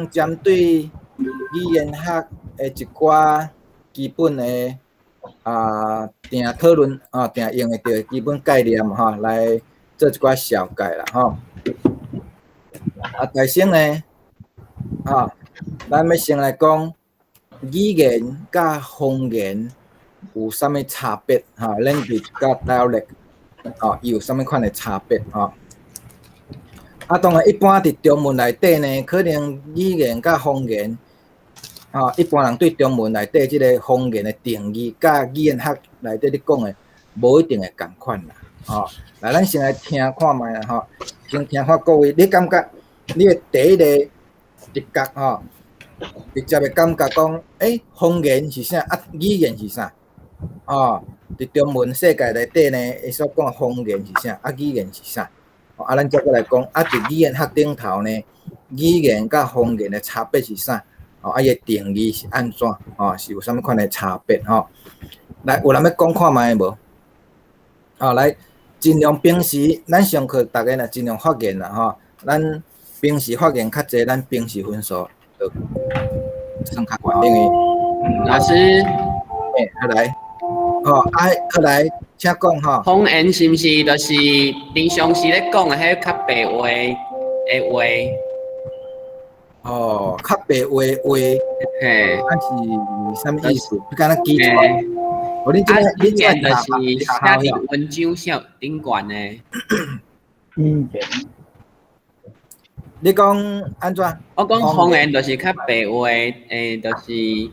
針對語言學的一寡基本的定討論啊，定用會著的基本概念吼，來做一寡紹介啦吼。啊，大先呢，啊，咱欲先來講語言佮方言有啥物差別？吼，language 佮 dialect，哦，伊有啥物款的差別？吼。啊，當然一般佇中文內底呢，可能語言佮方言，吼，一般人對中文內底這个方言的定義，佮語言學內底咧講的，無一定會仝款啦，吼。來，咱先來聽看覓啦，吼，先聽看各位，你感覺你的第一個直覺吼，直接的感覺講，欸，方言是啥？啊，語言是啥？哦，佇中文世界內底呢，伊所講的方言是啥？啊，語言是啥？啊，咱再閣來講，啊，佇語言學頂頭呢，語言佮方言的差別是啥？哦，啊，伊的定義是按怎？哦，是有啥物款的差別？吼，來，有人欲講看覓無？哦，來，盡量平時咱上課，逐家若盡量發言啦，吼，咱平時發言較濟，咱平時分數就算較懸，因為老師，欸，好來，吼，啊，好來，請講吼。方言是毋是就是平常時咧講的彼較白話的話？哦，較白話話，嘿，啊是啥物意思？你敢若記錯？哦，你這啊，你語言就是寫佇文章上頂懸的。語言。你講按怎？我講方言就是較白話，欸，就是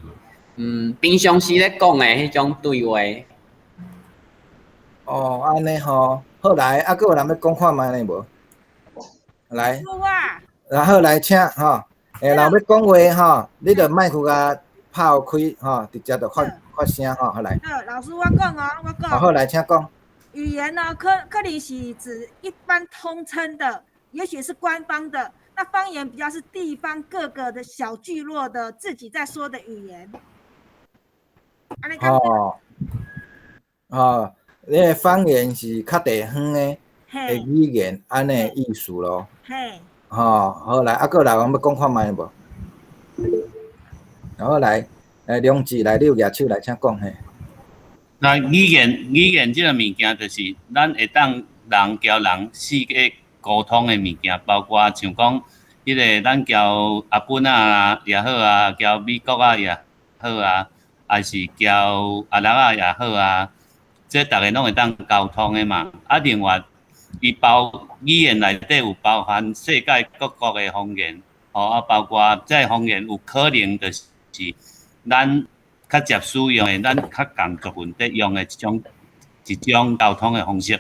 平常時咧講的彼種對話。哦，按呢吼，好來，啊，閣有人欲講看覓呢無？來，有啊。然後來請吼，欸，若欲講話吼，你著麥克共拍開吼，直接就發發聲吼，好來。好，老師我講哦，我講。好，來，請講。語言呢，可能是指一般通稱的，也許是官方的。那方言比較是地方各個的小聚落的自己在說的語言。哦，哦，你的方言是較地方的語言，按呢意思囉。嘿。吼，好來，啊，閣有人欲講看覓無？好來，欸，梁志來，你有舉手來，請講嘿。那語言這个物件，就是咱會當人交人四界溝通的物件，包括像講，彼个咱交阿本仔也好啊，交美國仔也好啊，還是交阿拉仔也好啊，這逐个攏會當溝通的嘛。啊，另外，伊包語言內底有包含世界各國的方言，吼啊，包括這方言有可能就是咱較捷使用的，咱較仝族群佇用的一種溝通的方式。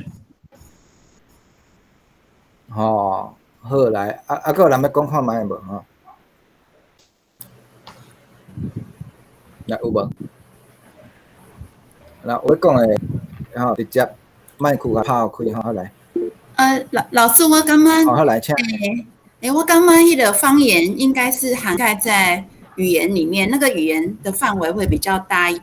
吼，好來，啊啊，閣有人欲講看覓無？吼，來有無？來，有欲講的，吼，直接麥克共拍開吼，好來。老師，我感覺，好來，請。欸欸，我感覺彼个方言應該是涵蓋在語言裡面，那個語言的範圍會比較大一。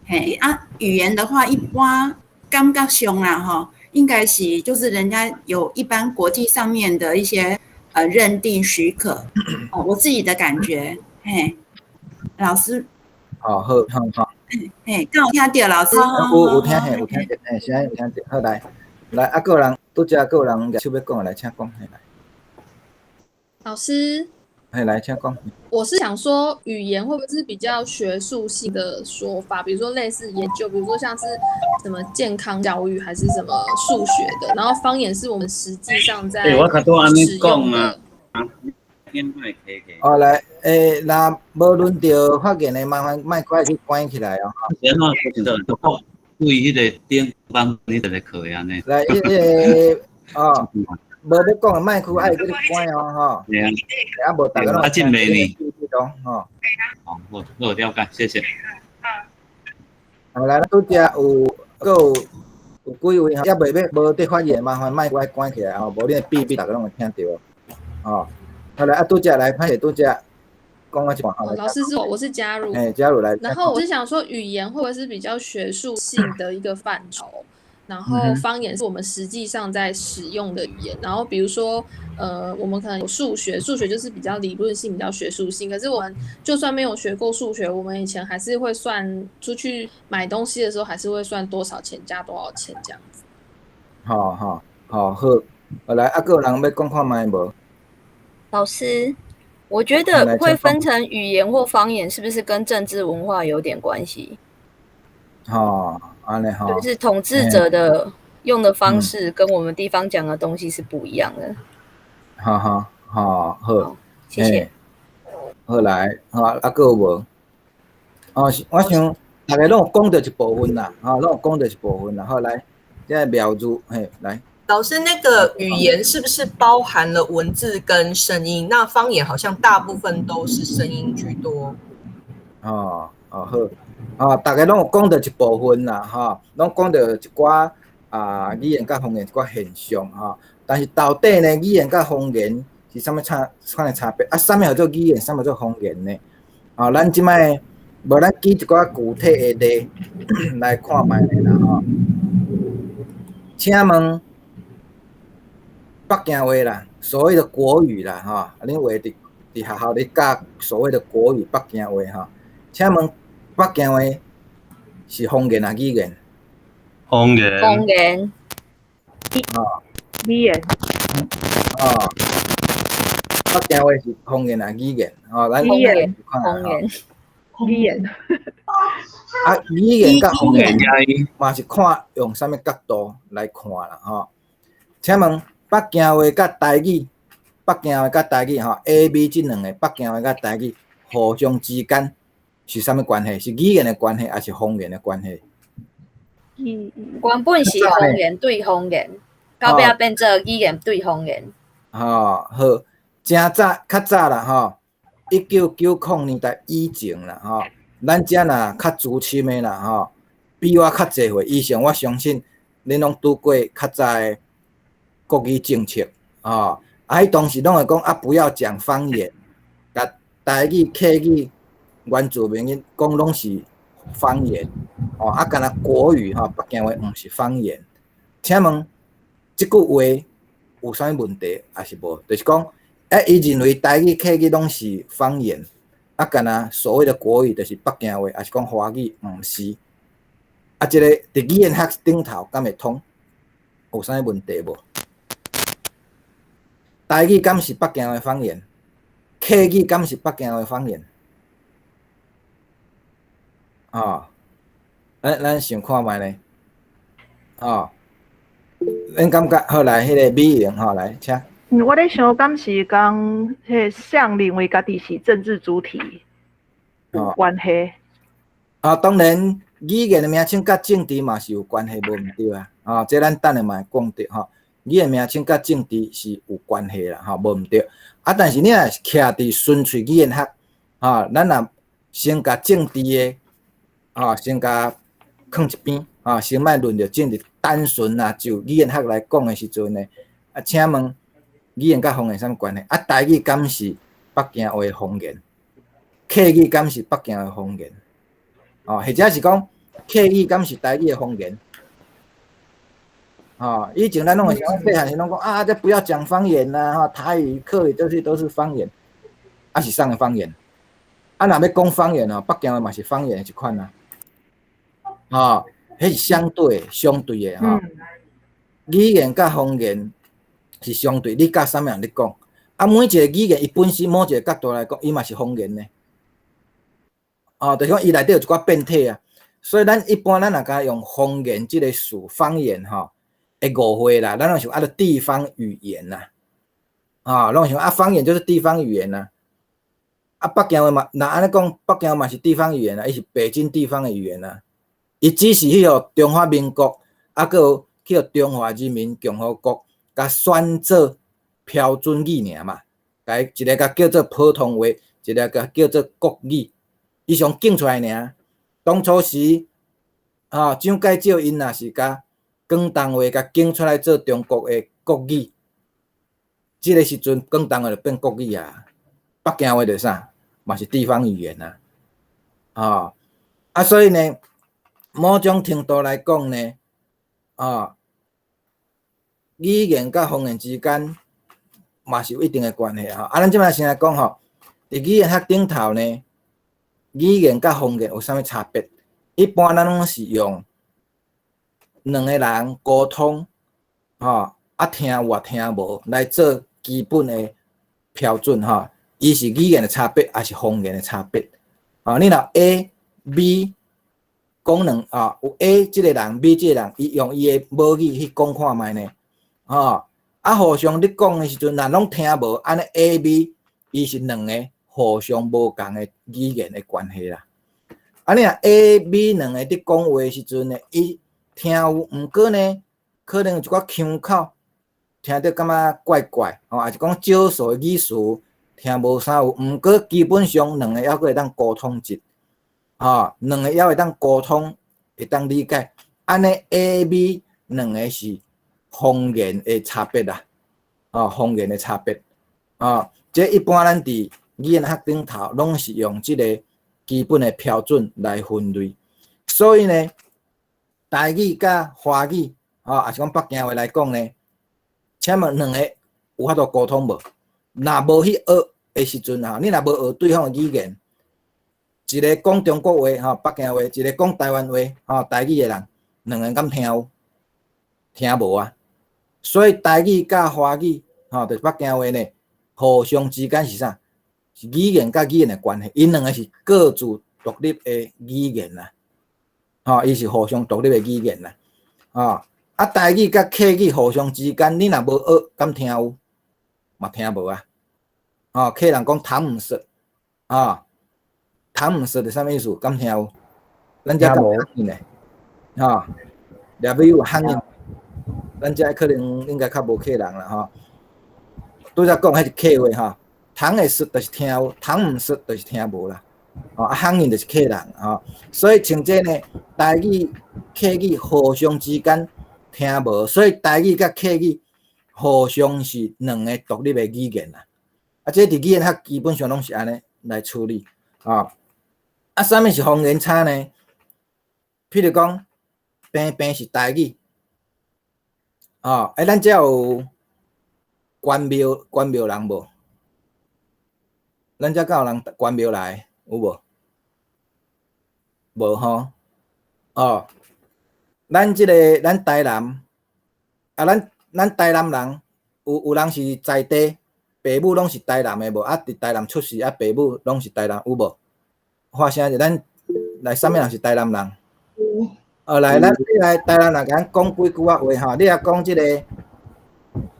嘿啊，語言的話，一般感覺上啦，吼，應該是就是人家有一般國際上面的一些認定許可。哦，我自己的感覺，嘿，老師。哦，好，好，好。嘿，敢有聽著老師？有聽嘿，有聽著，嘿，聲音有聽著，好來，來啊，閣有人，拄才閣有人舉手欲講，來，請講，嘿來。老師。嘿，來，請講。我是想說，語言會不會是比較學術性的說法？比如說類似研究，比如說像是什麼健康教育，還是什麼數學的。然後方言是我們實際上在使用的。哦，來，欸，若無輪著發言的，麻煩麥克去關起來哦。對彼个頂班彼個課按呢。來，彼个哦，無欲講的麥克愛閣去關哦，吼。對啊。啊，無逐家攏啊，真袂呢。吼。好，好，了解，謝謝。好，來，拄才有閣有幾位猶未欲無佇發言，麻煩麥克愛關起來吼，無你的秘密逐家攏會聽著哦。好來，啊，拄才來，歹勢拄才講到一半。老師是我，我是加入。欸，加入來。然後我是想說，語言會不會是比較學術性的一個範疇？然後方言是我們實際上在使用的語言。然後比如說，我們可能有數學，數學就是比較理論性、比較學術性。可是我們就算沒有學過數學，我們以前還是會算，出去買東西的時候還是會算多少錢加多少錢這樣子。好好好，好，來，啊，閣有人欲講看覓無？老師，我覺得會分成語言或方言，是不是跟政治文化有點關係？吼，按呢吼，就是統治者的用的方式跟我們地方講的東西是不一樣的。好好好，好，謝謝。好來，好啊，閣有無？哦，我想大家攏有講著一部分啦，吼，攏有講著一部分啦。好來，這個苗如，嘿，來。老師，那個語言是不是包含了文字跟聲音？那方言好像大部分都是聲音居多。哦哦好。啊，大家攏有講著一部分啦，吼，攏講著一寡啊語言佮方言一寡現象吼。但是到底呢，語言佮方言是啥物差，啥物差別？啊，啥物叫做語言，啥物叫做方言呢？啊，咱這擺無咱舉一寡具體的例來看覓啦，吼。請問北京話啦，所謂的國語啦，吼，恁話佇佇學校咧教所謂的國語北京話吼，請問北京話是方言抑語言？方言。方言。哦。語言。哦。北京話是方言抑語言？哦，咱方言。方言。語言。啊，語言佮方言嘛是看用啥物角度來看啦，吼。請問北京話佮台語，北京話佮台語吼，A、B 這兩个北京話佮台語互相之間是啥物關係？是語言的關係，抑是方言的關係？原本是方言對方言，到尾變做語言對方言。吼，好，誠早較早啦，吼，1990年代以前啦，吼，咱遮若較資深的啦，吼，比我較濟歲以上，我相信恁攏拄過較早的國語政策，吼，啊，彼當時攏會講啊，不要講方言，共台語、客語、原住民語講攏是方言，吼，啊，干焦國語吼，北京話毋是方言。請問這句話有啥物問題，抑是無？就是講，欸，伊認為台語、客語攏是方言，啊，干焦所謂的國語就是北京話，抑是講華語，毋是？啊，這個佇語言學頂頭敢會通？有啥物問題無？台語敢是北京話方言？客語敢是北京話方言？哦，咱咱想看覓咧？哦，恁感覺好來，彼个美瑩吼來，請。我咧想，敢是講彼个誰認為家己是政治主體有關係？啊，當然，語言的名稱佮政治嘛是有關係，無毋對啊。啊，這咱等下嘛會講著吼。語言名稱佮政治是有關係啦，吼，無毋對。啊，但是你若是徛佇純粹語言學，吼，咱若先共政治的，吼，先共囥一邊，吼，先莫論著政治，單純啊就語言學來講的時陣呢，啊，請問語言佮方言啥物關係？啊，台語敢是北京話方言？客語敢是北京話方言？哦，或者是講客語敢是台語的方言？哦，以前咱攏會想，細漢時攏講啊，這不要講方言啦，吼，台語、客語都是方言，啊是啥个方言？啊，若欲講方言哦，北京話嘛是方言的一款啊，吼，彼是相對相對的吼。語言佮方言是相對，你佮啥物人咧講？啊，每一个語言伊本身某一个角度來講，伊嘛是方言呢。哦，就是講伊內底有一寡變體啊，所以咱一般咱若共用方言這个詞，方言吼，會誤會啦，咱攏想啊，著地方語言啦，啊，攏想啊，方言就是地方語言啦。啊，北京話嘛，若按呢講，北京話嘛是地方語言啊，伊是北京地方的語言啊。伊只是彼個中華民國，啊，閣有去予中華人民共和國，共選做標準語爾嘛，共一个共叫做普通話，一个共叫做國語，伊上揀出來爾。當初時，啊，蔣介石𪜶若是共廣東話共揀出來做中國的國語，這个時陣廣東話就變國語啊，北京話就啥，嘛是地方語言啊，啊，啊，所以呢，某種程度來講呢，啊，語言佮方言之間嘛是有一定的關係吼。啊，咱這擺先來講吼，佇語言學頂頭呢，語言佮方言有啥物差別？一般咱攏是用兩个人溝通，吼，啊聽有抑聽無來做基本的標準吼。伊是語言的差別，抑是方言的差別？啊，你若 A、B 講兩啊，有 A 這个人，B 這个人，伊用伊的母語去講看覓呢？吼，啊，互相咧講的時陣，若攏聽無，按呢 A、B 伊是兩个互相無仝的語言的關係啦。啊，你若 A、B 兩個佇講話的時陣呢，伊聽有，毋過呢，可能有一寡腔口聽著感覺怪怪，吼，抑是講少數的語詞聽無啥有，毋過基本上兩個猶閣會當溝通一，吼，兩個猶會當溝通，會當理解。按呢 A、B 兩個是方言的差別啦，吼，方言的差別，吼，這一般咱佇語言學頂頭攏是用這个基本的標準來分類。所以呢，台語佮華語，吼，抑是講北京話來講呢，請問兩個有法度溝通無？若無去學的時陣吼，你若無學對方的語言，一个講中國話吼，北京話，一个講台灣話吼，台語的人，兩个人敢聽有？聽無啊？所以台語佮華語吼，就是北京話呢，互相之間是啥？是語言佮語言的關係，𪜶兩个是各自獨立的語言啦，吼，伊是互相獨立的語言啦，吼，啊，台語佮客語互相之間，你若無學，敢聽有？嘛聽無啊？吼，客人講糖毋熟，啊，糖毋熟是啥物意思？敢聽有？咱遮講鄉音的，吼，掠尾有鄉音，咱遮可能應該較無客人啦，吼。拄才講彼是客話吼，糖會熟就是聽有，糖毋熟就是聽無啦。吼，啊，鄉音就是客人吼，所以像這呢，台語、客語互相之間聽無，所以台語佮客語互相是兩个獨立的語言啦。啊，這佇語言學基本上攏是按呢來處理，啊。啊，啥物是方言差呢？譬如講，平平是台語，哦，欸，咱遮有關廟關廟人無？咱遮敢有人關廟來有無？無吼，哦，咱這个咱台南，啊，咱咱台南人有有人是在地，爸母攏是台南的無？啊，佇台南出世，啊，爸母攏是台南有無？發聲者，咱來啥物人是台南人？有。哦，來，咱你來台南人共咱講幾句仔話吼，你若講這个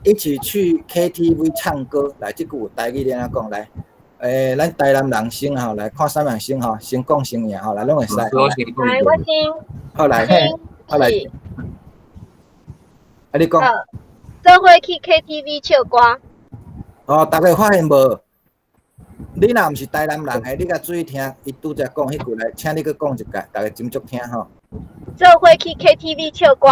一起去 KTV 唱歌，來，這句有台語你按怎講來？欸，咱台南人先吼，來看啥物人先吼，先講先贏吼，來攏會使。來，我先。好來，好來。啊，你講。做伙去 KTV 唱歌。哦，逐家發現無？你若毋是台南人的，你共注意聽，伊拄才講彼句來，請你閣講一擺，逐家斟酌聽吼。做伙去 KTV 唱歌。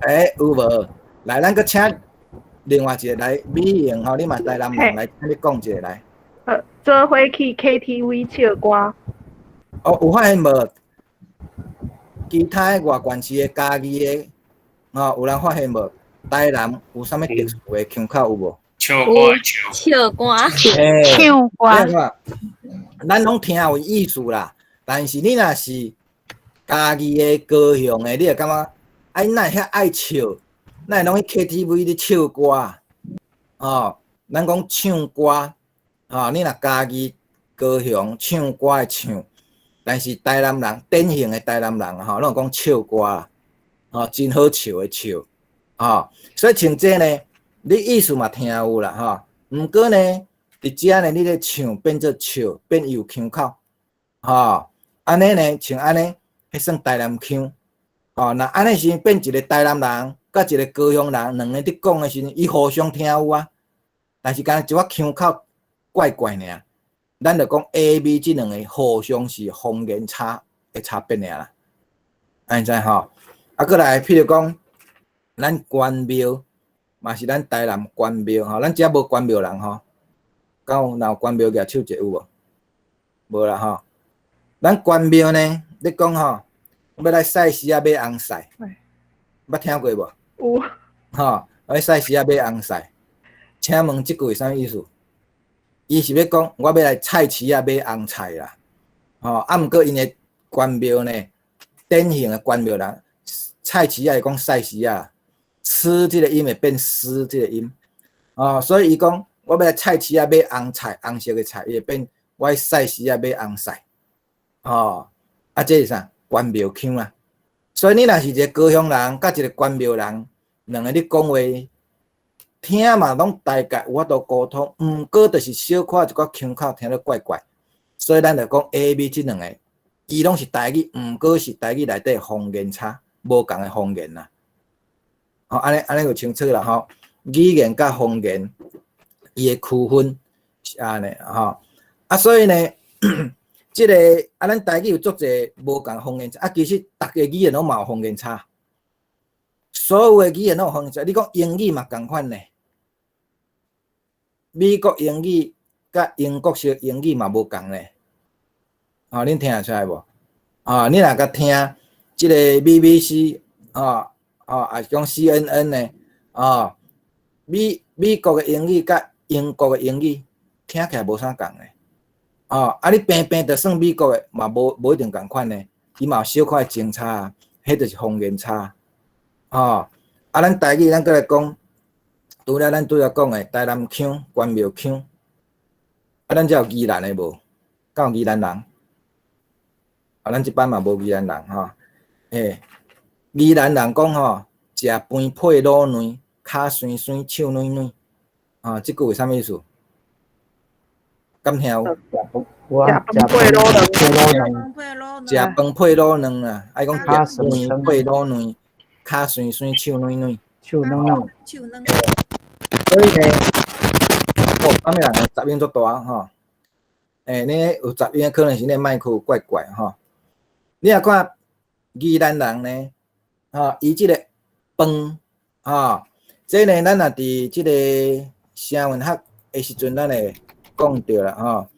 欸，有無？來，咱閣請另外一个來，美瑩吼，你嘛台南人來，請你講一个來。做伙去 KTV 唱歌。哦，有發現無？其他的外縣市的嘉義的，吼，有人發現無？台南有啥物特殊的腔口有無？唱歌的唱。唱歌。欸，唱歌。咱攏聽有意思啦，但是你若是嘉義的、高雄的，你會感覺，啊，𪜶哪會遐愛笑？哪會攏去 KTV 咧唱歌？哦，咱講唱歌，哦，你若嘉義、高雄唱歌的唱，但是台南人典型的台南人吼，攏講笑歌啦，哦，真好笑的笑，哦，所以像這呢，你意思嘛聽有啦，吼，毋過呢，佇遮呢，你咧唱變做笑，變有腔口，吼，按呢呢，像按呢，彼算台南腔，吼，若按呢時陣變一个台南人，佮一个高雄人，兩个佇講的時陣，伊互相聽有啊，但是干焦一寡腔口怪怪爾，咱就講 A、B 這兩个互相是方言差的差別爾啦，按呢知吼？啊，閣來，譬如講，咱關廟嘛是咱台南關廟吼，咱遮無關廟人吼，敢有若有關廟舉手者有無？無啦吼。咱關廟呢，你講吼，欲來賽時仔買紅賽，捌聽過無？有。吼，我去菜市仔買紅菜，請問這句是啥物意思？伊是欲講我欲來菜市仔買紅菜啦，吼，啊，毋過𪜶的關廟呢，典型的關廟人，菜市仔會講菜市仔，吃這個音會變斯這個音，哦，所以伊講我欲來菜市仔買紅菜，紅色的菜，伊會變我去菜市仔買紅菜，吼，啊，這是啥？關廟腔啊！所以你若是一個高雄人，佮一個關廟人，兩个咧講話，聽嘛攏大概有法度溝通，毋過就是小可一寡腔口聽咧怪怪，所以咱就講 A、B 這兩個，伊攏是台語，毋過是台語內底方言差，無仝的方言啦。吼，按呢按呢就清楚啦吼。語言佮方言，伊的區分是按呢吼。啊，所以呢，這個啊，咱台語有足濟無仝方言差，啊，其實逐个語言攏嘛有方言差。所有的語言攏有方言差，你講英語嘛仝款呢？美國英語佮英國式英語嘛無仝咧。哦，恁聽會出來無？啊，你若共聽這個 BBC，啊啊，抑是講 CNN 呢？啊，美美國的英語佮英國的英語聽起來無啥仝咧。哦，啊，你平平就算美國的嘛，無無一定仝款呢，伊嘛有小可的精差啊，彼就是方言差。哦，啊，咱台語咱閣來講，除了咱拄才講的台南腔、關廟腔，啊，咱遮有宜蘭的無？敢有宜蘭人？啊，咱這班嘛無宜蘭人吼。欸，宜蘭人講吼，食飯配滷卵，跤酸酸，手軟軟。啊，這句是啥物意思？敢聽有？食飯配滷卵，食飯配滷卵啊！愛講食飯配滷卵，跤酸酸，手軟軟。手軟軟。手軟。所以呢，哦，啥物人雜音足大吼？欸，你有雜音，可能是你麥克怪怪吼。你若看宜蘭人呢，吼，伊這個飯，吼，這呢，咱若佇這個聲韻學的時陣，咱會講著啦，吼。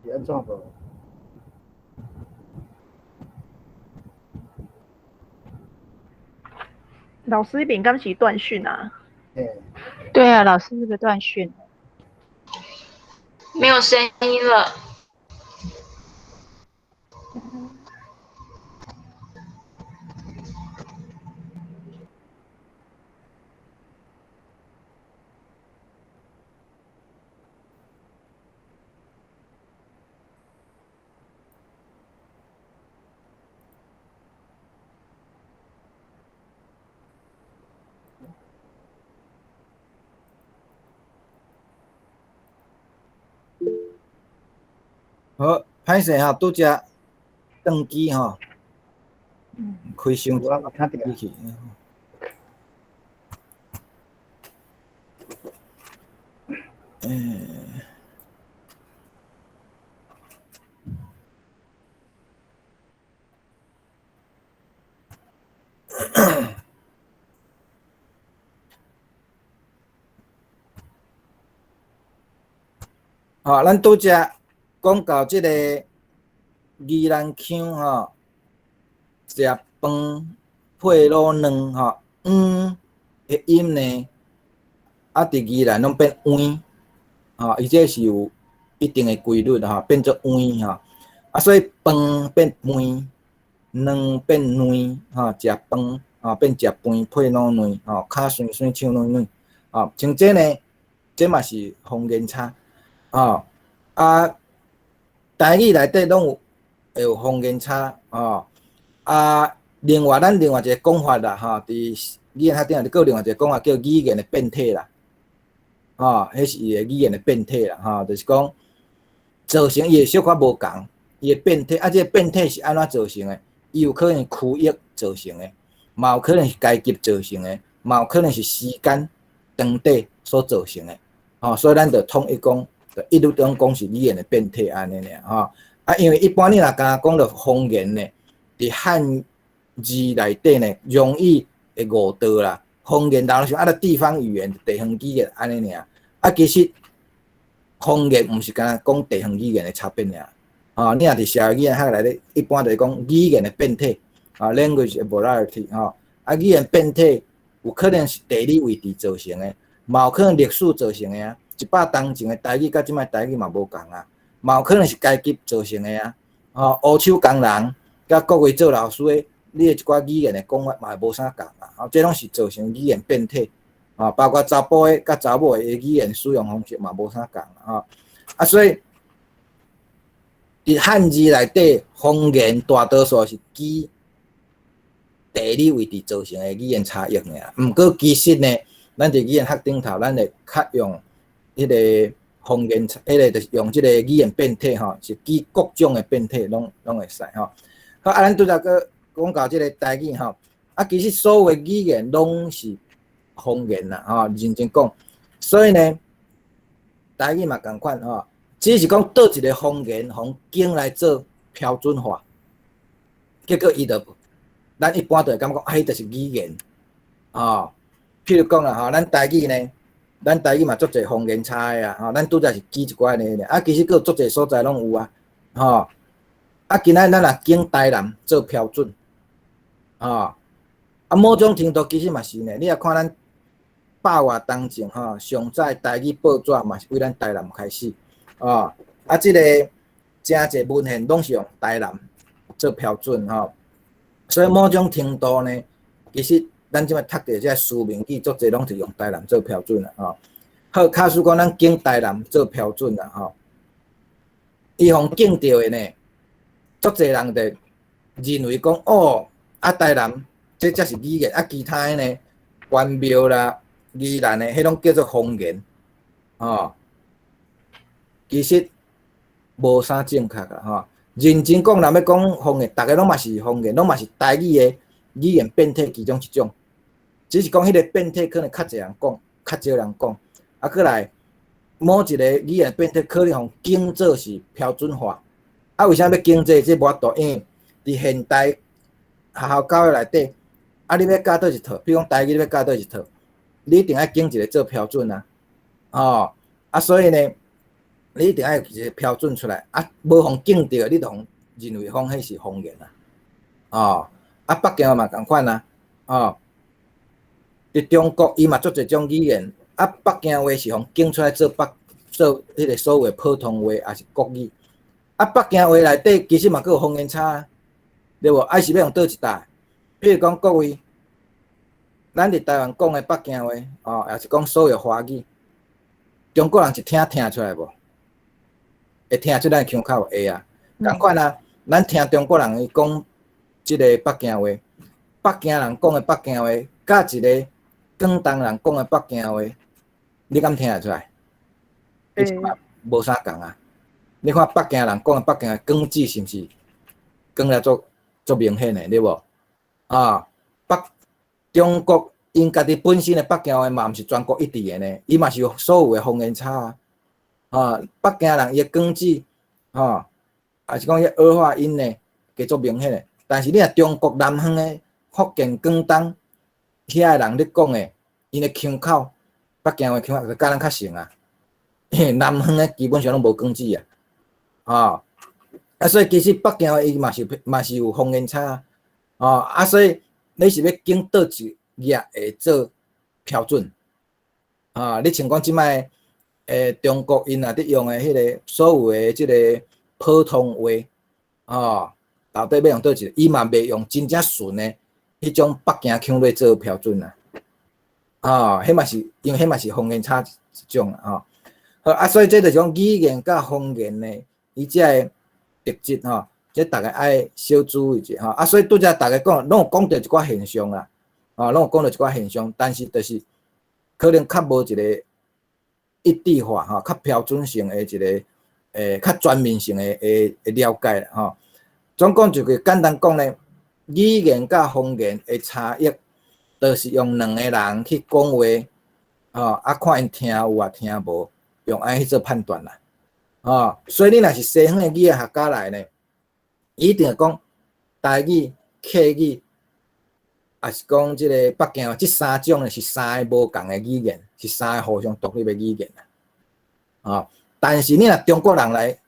是按怎無？老師彼邊敢是斷訊啊？對啊，老師那個斷訊，沒有聲音了。好，歹勢吼，拄才斷機吼，開傷機器。欸，吼，咱拄才講到這個宜蘭腔吼，食飯配滷卵吼，嗯的音呢，啊，佇宜蘭攏變歪，吼，伊這是有一定的規律吼，變做歪吼，啊，所以飯變飯，卵變卵，吼，食飯吼變食飯配滷卵，吼，跤酸酸，手軟軟，吼，像這呢，這嘛是方言差，吼，啊。台語內底攏有會有方言差，吼，啊，另外咱另外一個講法啦，吼，佇語言學頂閣有另外一個講法叫語言的變體啦，吼，彼是伊的語言的變體啦，吼，就是講造成伊會小可無仝，伊的變體，啊，這個變體是按怎造成的？伊有可能區域造成的，嘛有可能是階級造成的，嘛有可能是時間長短所造成的，吼，所以咱就統一講，就一律攏講是語言的變體按呢爾，吼。啊，因為一般你若敢講著方言呢，佇漢字內底呢，容易會誤導啦。方言人想啊，地方語言、地方語言按呢爾，啊，其實方言毋是干焦講地方語言的差別爾。吼，你若佇社會語言學內底，一般就是講語言的變體，啊，language variety，吼，啊，語言變體有可能是地理位置造成的，嘛有可能歷史造成的啊。100冬前的台語佮這擺台語嘛無仝啊，嘛有可能是階級造成的啊。吼，烏手工人佮各位做老師的，你的一寡語言的講法嘛會無啥仝啊。吼，這攏是造成語言變體，啊，包括查埔的佮查某的語言使用方式嘛無啥仝啊。啊，所以佇漢字內底，方言大多數是基地理位置造成的語言差異爾。毋過其實呢，咱佇語言學頂頭，咱會較用彼个方言，彼个就是用這个語言變體吼，是基各種的變體攏攏會使吼。好，啊，咱拄才閣講到這个台語吼，啊，其實所有的語言攏是方言啦，吼，認真講。所以呢，台語嘛仝款吼，只是講佗一个方言，予揀來做標準化，結果伊就，咱一般就會感覺啊，彼就是語言，吼。譬如講啦，吼，咱台語呢，咱台語嘛足濟方言差的啊，吼，咱拄才是舉一寡呢，啊，其實閣有足濟所在攏有啊，吼。啊，今仔咱若揀台南做標準，吼，啊，某種程度其實嘛是呢，你若看咱百外冬前吼，上早台語報紙嘛是對咱台南開始，哦，啊，這个誠濟文獻攏是用台南做標準吼，所以某種程度呢，其實咱這擺讀著這書面語，足濟攏是用台南做標準啦，吼。好，假使講咱揀台南做標準啦，吼，伊予揀著的呢，足濟人就認為講，哦，啊台南這才是語言，啊其他的呢，關廟啦、宜蘭的，彼攏叫做方言，吼。其實無啥正確啦，吼。認真講，若欲講方言，逐个攏嘛是方言，攏嘛是台語的語言變體其中一種，只是講彼个變體可能較濟人講，較少人講。啊，閣來某一個語言變體可能予揀做是標準化。啊，為啥欲揀這個？這無法度，因為佇現代學校教育內底，啊，你欲教佗一套，比如講台語，你欲教佗一套，你一定愛揀一个做標準啊，吼，啊，所以呢，你一定愛有一个標準出來，啊，無予揀著，你就予認為講彼是方言啊，哦，啊，北京話嘛仝款啊，哦，佇中國伊嘛足濟種語言，啊，北京話是予揀出來做北做彼个所謂普通話，抑是國語，啊，北京話內底其實嘛閣有方言差，對無？啊是欲用佗一搭？比如講各位，咱佇台灣講的北京話，哦，抑是講所有華語，中國人一聽聽出來無？會聽出咱腔口會啊，仝款啊，咱聽中國人伊講這个北京話，北京人講的北京話，佮一个廣東人講的北京話，你敢聽會出來？無啥仝啊！你看北京人講的北京話，港字是毋是講來足足明顯的，對無？啊，北中國𪜶家己本身的北京話嘛毋是全國一致的呢，伊嘛是有所有的方言差啊。啊，北京人伊的港字，吼，抑是講彼兒化音呢，加足明顯的。但是你若中國南方的福建、廣東遐个人咧講的，𪜶的腔口，北京話腔口就佮咱較像啊。因為南方的基本上攏無港字啊，吼，啊，所以其實北京話伊嘛是嘛是有方言差，吼，啊，所以你是欲揀佗一頁會做標準，啊，你像講這擺。中國𪜶若佇用的彼个所有的這个普通話，吼，到底欲用佗一个？伊嘛袂用真正純的彼種北京腔來做標準啊，吼，彼嘛是因為彼嘛是方言差一種啊，吼。好啊，所以這就是講語言佮方言呢，伊這个特質吼，這逐家愛小注意者吼。啊，所以拄才逐家講，攏有講著一寡現象啦，吼，攏有講著一寡現象，但是就是可能較無一个一致化吼，較標準性的一个較全面性的的的了解啦吼。總講一句簡單講呢，語言佮方言的差異，就是用兩个人去講話，吼，啊看𪜶聽有啊聽無，用按呢去做判斷啦，吼，所以你若是西方的語言學家來呢，伊一定會講台語、客語，抑是講這个北京話，這三種呢是三个無仝的語言，是三个互相獨立的語言啦，吼，但是你若中國人來，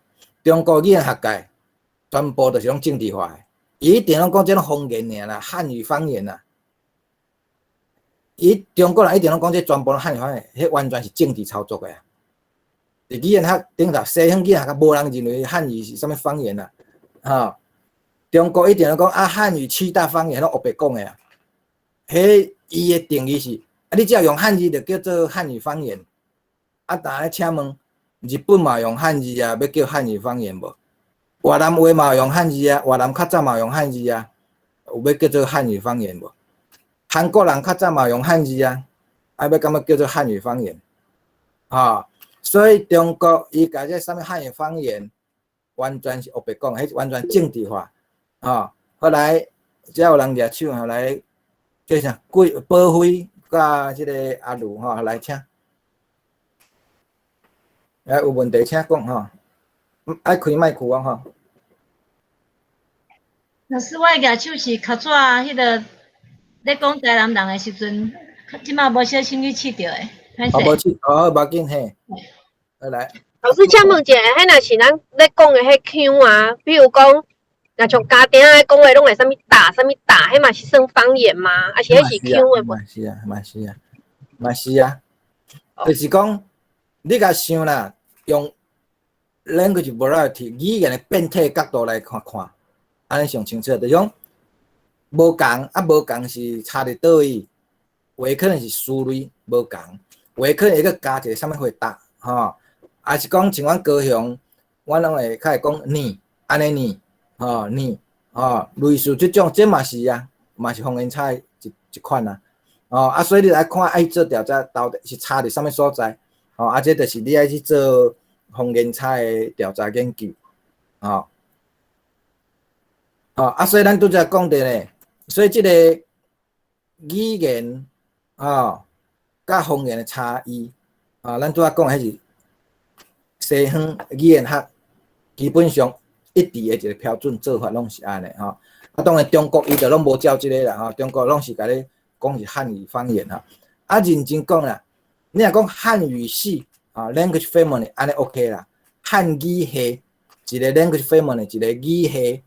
中國語言學界全部就是攏政治化的，伊一定攏講這種方言爾啦，漢語方言啦。伊中國人一定攏講這全部攏漢語方言，彼完全是政治操作的啊！佇語言學頂頭，西方語言學無人認為漢語是啥物方言啊？吼，中國一定攏講啊，漢語七大方言攏烏白講的啊。彼伊的定義是，啊，你只要用漢字就叫做漢語方言。啊，但咧請問，日本嘛用漢字啊，欲叫漢語方言無？越南話嘛用漢字啊，越南較早嘛用漢字啊，有欲叫做漢語方言無？韓國人較早嘛用漢字啊，啊欲感覺叫做漢語方言？吼，所以中國伊共這啥物漢語方言，完全是烏白講，彼完全政治化，吼。後來遮有人舉手，後來叫啥？貴寶輝佮這个阿如吼來請，來有問題請講吼，愛開麥克風吼。老師，我舉手是較早彼个咧講台南人的時陣，這馬無小心去試著的，歹勢。哦，無試，哦，無要緊嘿。好來。老師，請問一下，彼若是咱咧講的彼腔啊，比如講，若像家庭仔講話攏會啥物打啥物打，彼嘛是算方言嗎？抑是彼是腔的？嘛是啊，嘛是啊，嘛是啊，就是講，你共想啦，用 language variety 語言的變體角度來看看，按呢上清楚。就是講無仝啊，無仝是差佇佗位，有的可能是思類無仝，有的可能會閣加一个啥物回答，吼，抑是講像阮高雄，阮攏會較會講呢，按呢呢，吼呢，吼，類似這種，這嘛是啊，嘛是方言差的一一款啊，哦，啊，所以你來看愛做調查到底是差佇啥物所在，吼，啊，這就是你愛去做方言差的調查研究，吼，吼，啊，所以咱拄才講著咧，所以這个語言，吼，佮方言的差異，啊，咱拄仔講彼是西方語言學基本上一致的一个標準做法，攏是按呢吼。啊，當然中國伊就攏無照這个啦，吼，中國攏是共你講是漢語方言吼。啊，認真講啦，你若講漢語系啊，language family 按呢 OK 啦。漢語系一个 language family 一個語系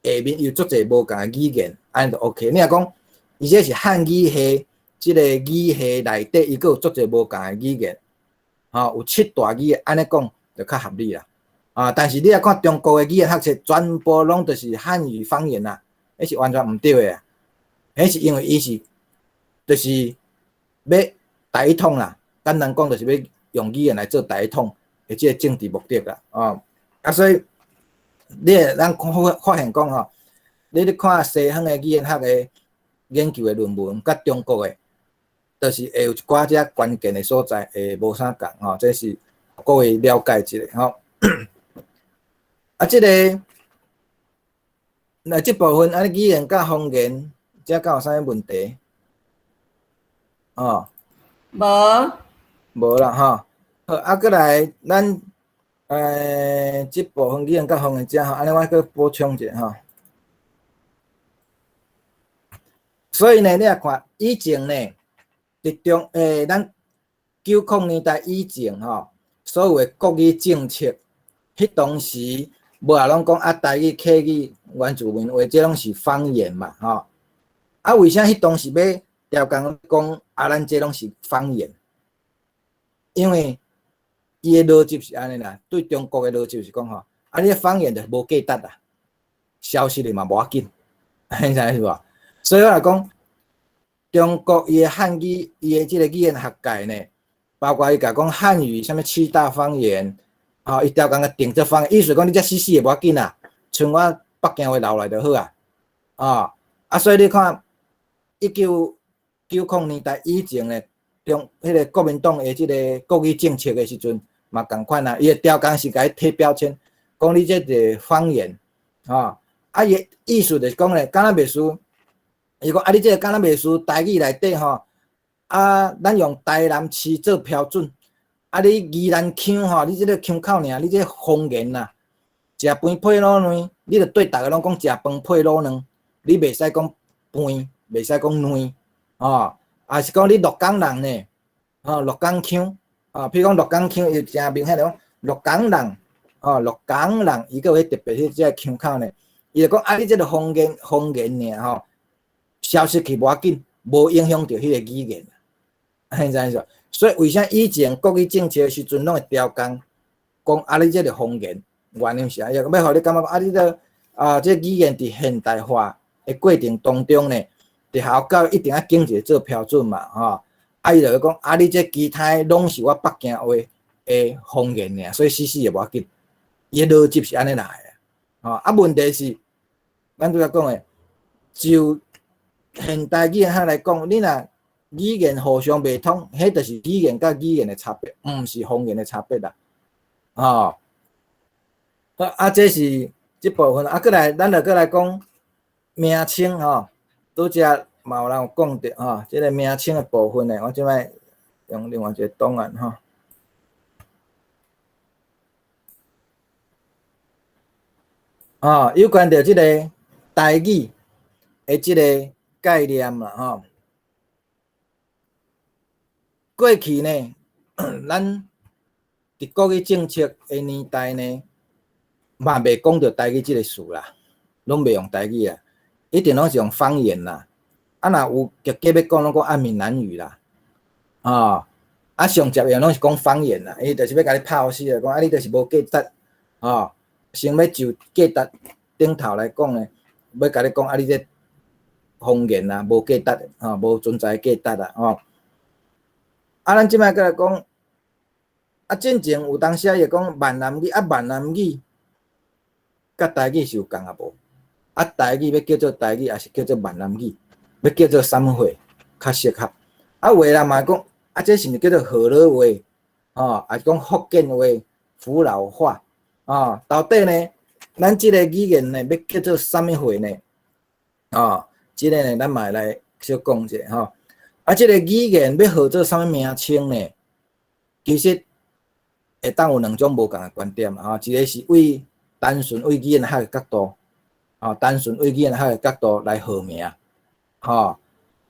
下面有足濟無仝的語言，按呢就 OK。你若講伊這是漢語系，這个語系內底伊閣有足濟無仝的語言，吼，有七大語言，按呢講就較合理啦。啊，但是你若看中國的語言學冊，全部攏就是漢語方言啦，彼是完全毋對的啊。彼是因為伊是，就是欲大一統啦，簡單講就是欲用語言來做大一統的這个政治目的啦，哦，啊，所以你會咱看發現講吼，你咧看西方的語言學的研究的論文，佮中國的，就是會有一寡遮關鍵的所在會無啥仝吼，這是各位了解一下吼。啊，這个，那這部分按呢語言佮方言，這敢有啥物問題？哦，無，無啦吼。好，啊，閣來，咱，這部分語言佮方言遮吼，按呢我閣補充一下吼。所以呢，你若看以前呢，佇中，咱90年代以前吼，所有的國語政策，彼當時無也攏講啊，台語、客語、原住民話，這攏是方言嘛，吼。啊，為啥彼當時欲刁工講啊？咱這攏是方言，因為伊的邏輯是按呢啦，對中國的邏輯是講吼，啊，你方言就無價值啦，消失的嘛無要緊，你知影是無？所以我來講，中國伊的漢語，伊的這個語言學界呢，包括伊共講漢語啥物七大方言，吼，伊刁工共定做方言，意思講你這死死的無要緊啦，賰我北京話留來就好啊，啊，啊，所以你看，1990年代以前呢，中彼个國民黨的這个國語政策的時陣，嘛仝款啊，伊的刁工是共伊貼標籤，講你這個方言，吼，啊，伊的意思就是講咧，敢若袂輸，伊講啊，你這个敢若袂輸台語內底吼，啊，咱用台南市做標準，啊，你宜蘭腔吼，你這个腔口爾，你這方言啦，食飯配滷卵，你著對逐个攏講食飯配滷卵，你袂使講飯，袂使講卵，吼，抑是講你鹿港人呢，吼，鹿港腔，啊，譬如講鹿港腔，伊誠明顯著講鹿港人，吼，鹿港人，伊閣有彼特別彼這个腔口呢，伊就講啊，你這个方言方言爾吼，消失去無要緊，無影響著彼个語言。你知影無？所以為啥以前國語政策的時陣，攏會調工講啊？你這个方言原因是按呢，欲予你感覺啊？你這啊，這語言佇現代化的過程當中呢，佇學校教育一定愛揀一个做標準嘛，吼。啊，伊就會講啊，你這其他攏是我北京話的方言爾，所以死死也無要緊。伊的邏輯是按呢來的，吼。啊，問題是，咱拄才講的，就現代語言學來講，你若語言互相袂通，彼就是語言佮語言的差別，毋是方言的差別啦。吼，啊啊，這是這部分啊，閣來，咱就閣來講名稱吼，拄才嘛有人有講著吼，這个名稱的部分呢，我這擺用另外一个檔案吼。哦，有關著這个台語的這个概念啦，吼。過去呢，咱佇國語政策的年代呢，嘛袂講著台語這个詞啦，攏袂用台語啊，一定攏是用方言啦。啊，若有特別欲講，攏講啊閩南語啦，吼，啊上捷用攏是講方言啦，伊就是欲共你拍死啊，講啊你就是無價值，吼，先欲就價值頂頭來講呢，欲共你講啊你這方言啊無價值，吼，無存在價值啊，吼。啊，咱這擺閣來講，啊，進前有當時仔會講閩南語，啊，閩南語佮台語是有仝啊無？啊，台語欲叫做台語，抑是叫做閩南語？欲叫做啥物貨較適合？啊，有的人嘛講，啊，這是毋是叫做河洛話？吼，抑是講福建話、福佬話？哦，到底呢，咱這个語言呢，欲叫做啥物貨呢？哦，這个呢，咱嘛會來小講一下吼。啊，這个語言欲號做啥物名稱呢？其實會當有兩種無仝的觀點啊。一个是為單純為語言學的角度，啊，單純為語言學的角度來號名，吼，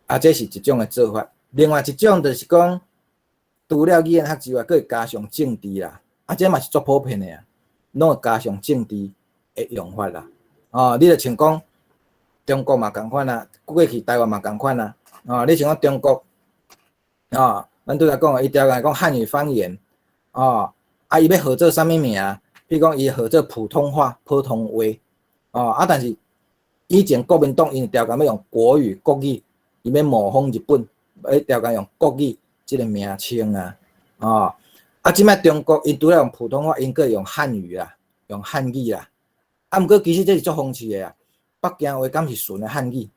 啊，這是一種的做法。另外一種就是講，除了語言學之外，閣會加上政治啦，啊，這嘛是足普遍的啊，攏會加上政治的用法啦。哦，你就像講中國嘛仝款啊，過去台灣嘛仝款啊。哦，你像講中國，哦，咱拄才講，伊調來講漢語方言，哦，啊，伊欲號做啥物名？比如講，伊號做普通話、普通話，哦，啊，但是以前國民黨𪜶調工欲用國語、國語，伊欲模仿日本，欲調工用國語這个名稱啊，哦，啊，這擺中國𪜶除了用普通話，𪜶閣會用漢語啊，用漢語啊，啊，毋過其實這是足諷刺的啊，北京話敢是純的漢語？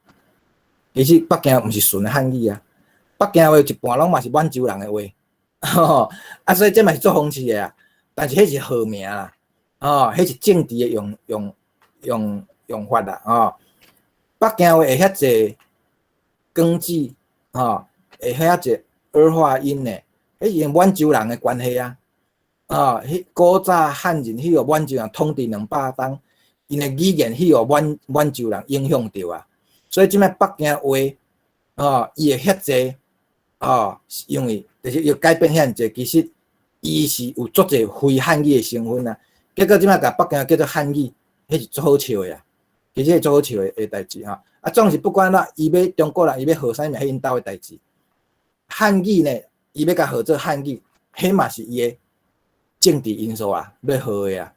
其實北京毋是純的漢語啊，北京話一半攏嘛是滿洲人的話，吼，啊，所以這嘛是足諷刺的啊。但是彼是號名啦，吼，彼是政治的用用用用法啦，吼。北京話會遐濟港字，吼，會遐濟兒化音呢，彼是因滿洲人的關係啊，吼，彼古早漢人彼個滿洲人統治200冬，𪜶的語言彼個滿滿洲人影響著啊。所以這擺北京話，吼，伊會遐濟，吼，因為就是伊改變遐濟，其實伊是有足濟非漢語的成分啊。結果這擺共北京叫做漢語，彼是足好笑的啊。其實是足好笑的的代誌吼。啊，總是不管怎，伊欲中國人伊欲號啥物名，彼𪜶兜的代誌。漢語呢，伊欲共號做漢語，彼嘛是伊的政治因素啊，欲號的啊，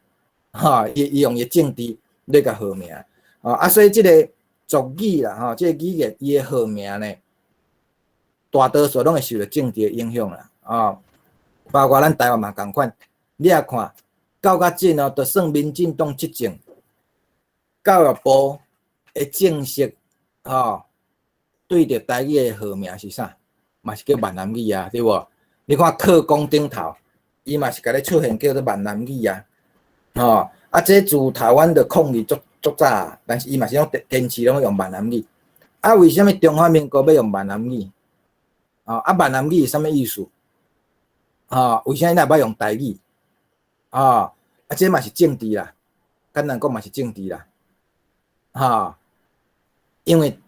吼，伊伊用伊的政治欲共號名，吼，啊，所以這个。族語啦，吼，這个語言伊的號名呢，大多數攏會受著政治的影響啦，哦，包括咱台灣嘛仝款，你也看到較近哦，就算民進黨執政，教育部的正式，吼，對著台語的號名是啥？嘛是叫閩南語啊，對無？你看課綱頂頭，伊嘛是共你出現叫做閩南語啊，吼，啊，這自台灣就抗議足。足早，但是伊嘛是攏堅持攏用閩南語。啊，為啥物中華民國欲用閩南語？啊，啊，閩南語是啥物意思？啊，為啥你若欲用台語？啊，啊，這嘛是政治啦，簡單講嘛是政治啦，哈，因為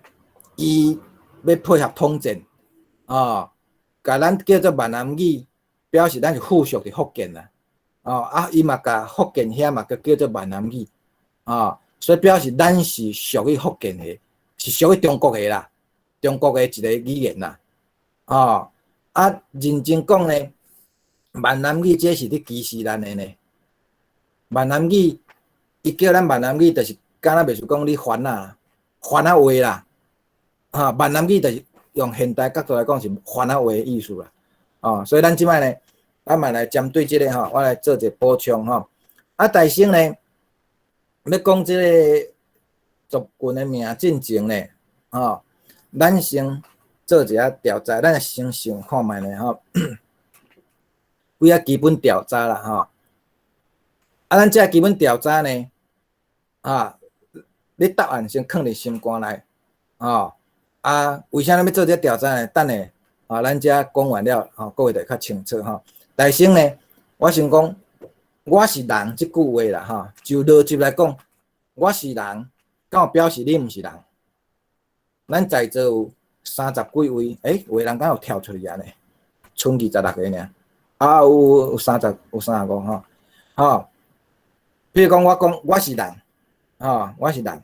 伊欲配合統戰，啊，共咱叫做閩南語，表示咱是附屬佇福建啦，哦，啊，伊嘛共福建遐嘛閣叫做閩南語，啊，所以表示咱是屬於福建的，是屬於中國的啦，中國的一個語言啦，哦，啊，認真講呢，閩南語這是咧歧視咱的呢。閩南語，伊叫咱閩南語，就是敢若袂輸講你番仔，番仔話啦，哈，閩南語就是用現代角度來講是番仔話的意思啦，哦，所以咱這擺呢，咱嘛來針對這個吼，我來做一個補充吼。啊，大先呢，欲講這個族群的名進前呢，吼，咱先做一下調查，咱先想看覓呢吼，幾仔基本調查啦吼。啊，咱這個基本調查呢，啊，你答案先囥佇心肝內，吼，啊，為啥物欲做這個調查呢？等下，啊，咱遮講完了，吼，各位就會較清楚吼。大先呢，我先講，我是人這句話啦，吼，就邏輯來講，我是人，敢有表示你毋是人？咱在座有三十幾位，欸，有的人敢有跳出去按呢？賰26個爾，啊，有有三十，有35吼，吼。比如講，我講我是人，吼，我是人，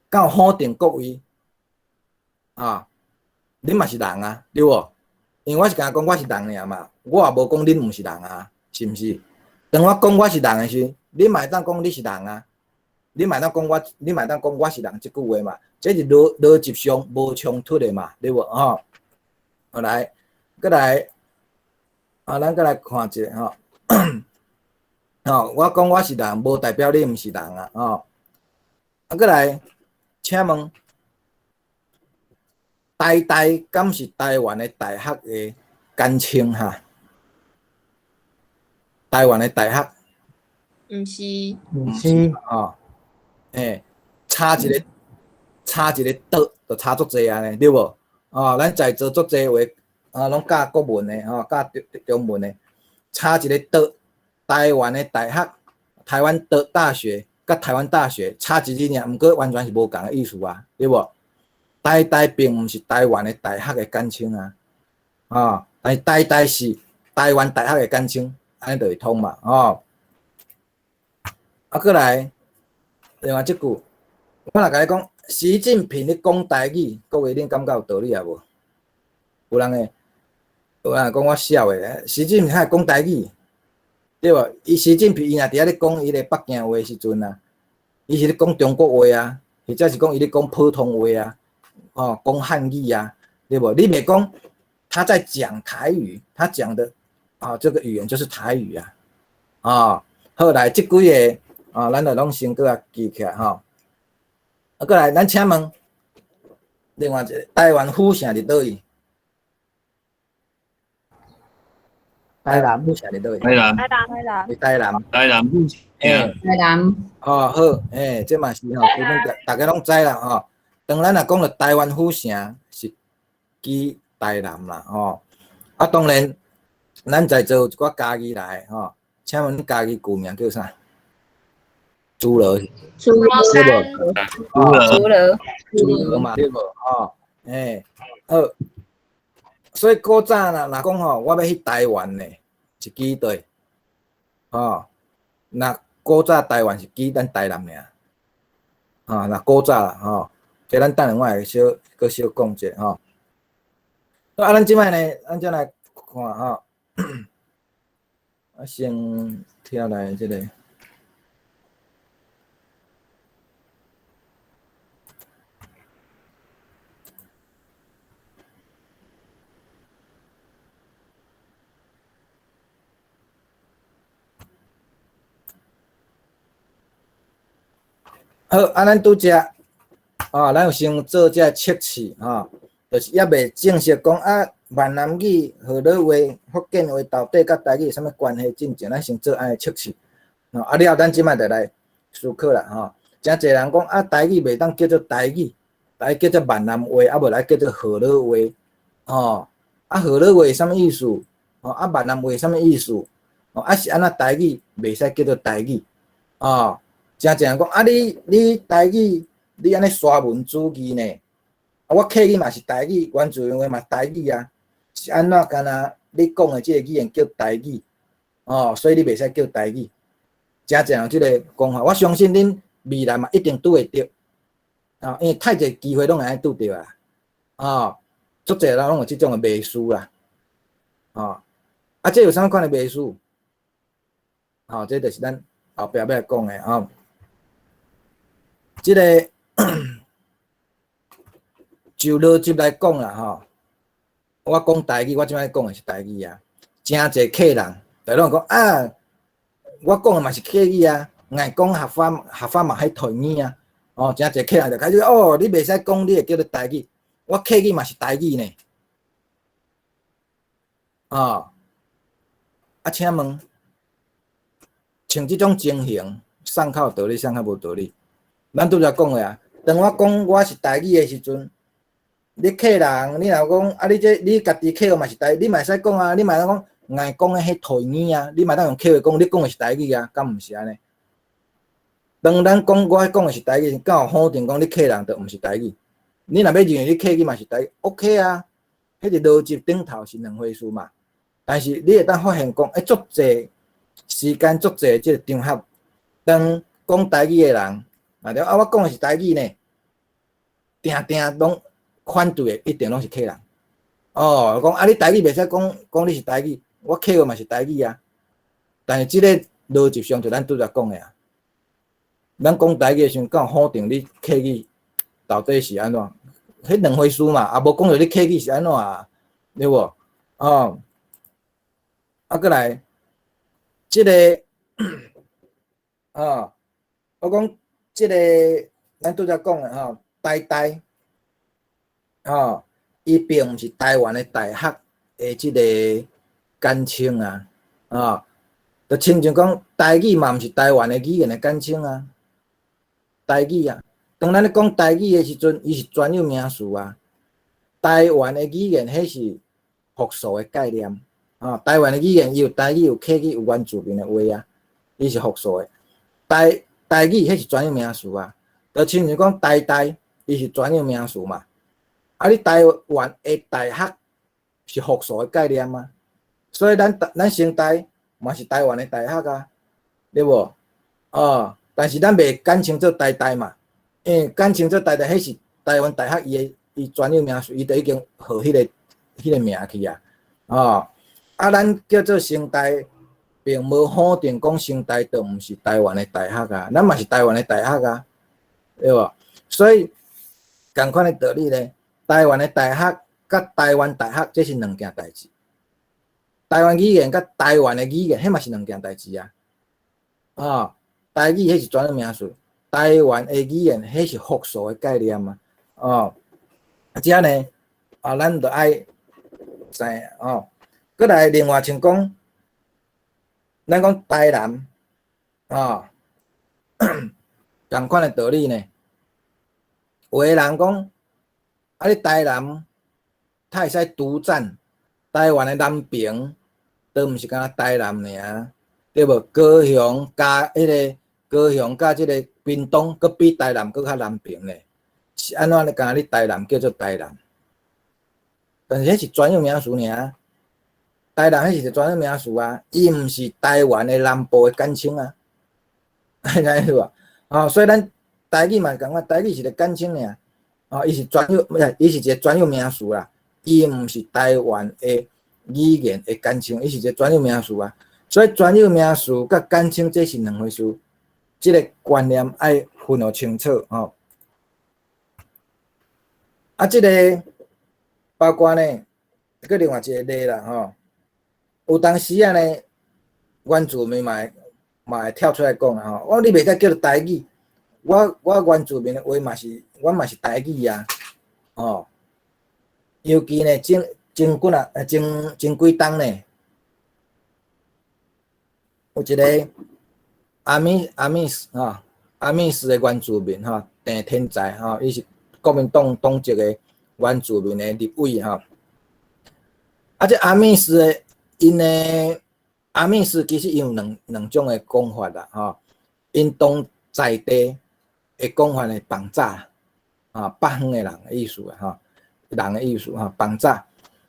敢有否定各位？啊，恁嘛是人啊，對無？因為我是敢若講我是人爾嘛，我也無講恁毋是人啊，是毋是？當我講我是人的時，恁嘛會當講你是人啊，你嘛會當講我，你嘛會當講我是人這句話嘛，這是邏邏輯上無衝突的嘛，對無？吼，好來，閣來，啊，咱閣來看一下吼。吼，我講我是人，無代表你毋是人啊！吼，啊，閣來，請問，台大敢是台灣的大學的簡稱哈？台灣的大學？毋是。毋是。吼，欸，差一個，差一個的，就差足濟按呢，對無？哦，咱在座足濟話，啊，攏教國文的，吼，教中中文的，差一個的。台灣的大學，台灣的大學，佮台灣大學差一字爾，毋過完全是無仝的意思啊，對無？台大並毋是台灣的大學的簡稱啊，啊，但是台大是台灣大學的簡稱，按呢就會通嘛，吼。啊，閣來，另外這句，我若共你講，習近平咧講台語，各位恁感覺有道理抑無？有人會，有人講我痟的，習近平會講台語？對無？伊習近平伊若佇遐咧講伊个北京話的時陣啊，伊是咧講中國話啊，或者是講伊咧講普通話啊，哦，講漢語啊，對無？你袂講他在講台語，他講的啊這個語言就是台語啊，啊，好來，這幾个啊，咱就攏先閣記起來吼。啊，閣來，咱請問另外一个台灣府城佇佗位？台南，府城佇佗位？台南，台南，台南，佇台南，台南府城。欸，台南。哦，好，欸，這嘛是吼，基本逐逐家攏知啦吼。當咱若講著台灣府城是指台南啦吼。啊，當然，咱在座有一寡嘉義來吼，請問嘉義舊名叫啥？諸羅。諸羅對無？諸羅。諸羅。諸羅嘛，對無？吼，欸，好。所以古早啦，若講吼，我欲去台灣呢，是指佗？吼，若古早台灣是指咱台南爾，吼，若古早啦，吼，這咱等下我會小閣小講者吼。啊，咱這擺呢，咱才來看吼，啊，先跳來這个。好，啊，咱拄才，啊，咱有先做這測試，吼，就是猶未正式講啊，閩南語、河洛話、福建話到底佮台語有啥物關係？進前咱先做按呢測試，吼，啊了，咱這擺就來思考啦，吼。誠濟人講啊，台語袂當叫做台語，來叫做閩南話，啊無來叫做河洛話，吼，啊，河洛話啥物意思？哦，啊，閩南話啥物意思？哦，啊是按怎台語袂使叫做台語？哦，誠濟人講啊，你台語你按呢沙文主義呢？啊，我客語嘛是台語，原住民話嘛台語啊，是按怎敢若你講的這个語言叫台語？哦，所以你袂使叫台語。誠濟人有這个講法，我相信恁未來嘛一定拄會著，啊，因為太濟機會攏會按呢拄著啊，哦，足濟人攏有這種的迷思啦，哦，啊，這有啥物款的迷思？哦，這就是咱後壁欲來講的吼。這个就邏輯來講啦，吼，我講台語，我這擺講的是台語啊。誠濟客人，逐攏講啊，我講的嘛是客語啊，𠊎講客話，客話嘛彼台語啊。哦，誠濟客人就開始哦，你袂使講，你會叫做台語，我客語嘛是台語呢。哦，啊，請問，像這種情形，啥較有道理，啥較無道理？咱拄才講的啊，當我講我是台語的時陣，你客人，你若講啊，你這你家己客話嘛是台，你嘛會使講啊，你嘛會當講𠊎講的彼台語啊，你嘛當用客話講，你講的是台語啊，敢毋是按呢？當咱講我講的是台語，敢有否定講你客人就毋是台語？你若欲認為你客語嘛是台語，OK 啊，彼個邏輯頂頭是兩回事嘛。但是你會當發現講，欸，足濟時間足濟這個場合，當講台語的人，啊對啊，我講的是台語呢，定定攏反對的，一定攏是客人。哦，講啊，你台語袂使講講你是台語，我客話嘛是台語啊。但是這个邏輯上就咱拄才講的啊，咱講台語的時陣，敢有否定你客語到底是按怎？彼兩回事嘛，也無講著你客語是按怎啊，對無？哦，啊，閣來，這个，哦，我講這个，咱拄才講的吼，台大，吼，伊並毋是台灣的大學的這个簡稱啊，哦，就親像講台語嘛，毋是台灣的語言的簡稱啊，台語啊，當咱咧講台語的時陣，伊是專有名詞啊。台灣的語言，彼是複數的概念，啊，台灣的語言伊有台語、有客語、有原住民的話啊，伊是複數的。台語彼是專有名詞啊，就親像講台大，伊是專有名詞嘛。啊，你台灣的大學是複數的概念啊，所以咱成大嘛是台灣的大學啊，對無？哦，但是咱袂簡稱做台大嘛，因為簡稱做台大，彼是台灣大學伊的伊專有名詞，伊就已經號彼個名去啊，哦，啊，咱叫做成大，並無否定講成大就毋是台灣的大學啊，咱嘛是台灣的大學啊，對無？所以仝款的道理咧，台灣的大學佮台灣大學，這是兩件代誌。台灣語言佮台灣的語言，彼嘛是兩件代誌啊。哦，台語彼是專有名詞，台灣的語言彼是複數的概念啊。哦，啊，這呢，啊，咱就愛知影哦。閣來另外像講，咱講台南，哦，仝款的道理呢。有的人講，啊，你台南，它會使獨佔台灣的南平，都毋是干焦台南爾，對無？高雄佮彼个高雄佮這个屏東，閣比台南閣較南平咧，是按怎咧？干焦你台南叫做台南，但是彼是專有名詞爾，台南彼是一個專有名詞啊，伊毋是台灣的南部的簡稱啊，知影意思無？哦，所以咱台語嘛仝款，台語是一個簡稱爾，哦，伊是專有，毋是，伊是一個專有名詞啦，伊毋是台灣的語言的簡稱，伊是一個專有名詞啊。所以專有名詞佮簡稱這是兩回事，這个觀念愛分予清楚吼。啊，這个包括呢，閣另外一個例啦吼。有當時啊呢，原住民嘛會跳出來講啊吼，我你袂使叫做台語，我原住民的話嘛是，我嘛是台語啊，吼。尤其呢，前前幾啊，前前幾冬呢，有一个阿米斯吼，阿米斯的原住民吼，鄭天才吼，伊是國民黨黨籍的原住民的立委吼。啊，這阿密斯的𪜶的阿密斯其實𪜶有兩種的講法啦，吼。𪜶當在地的講法呢，放早，啊，北方的人的意思啊，吼，人的意思吼，放早，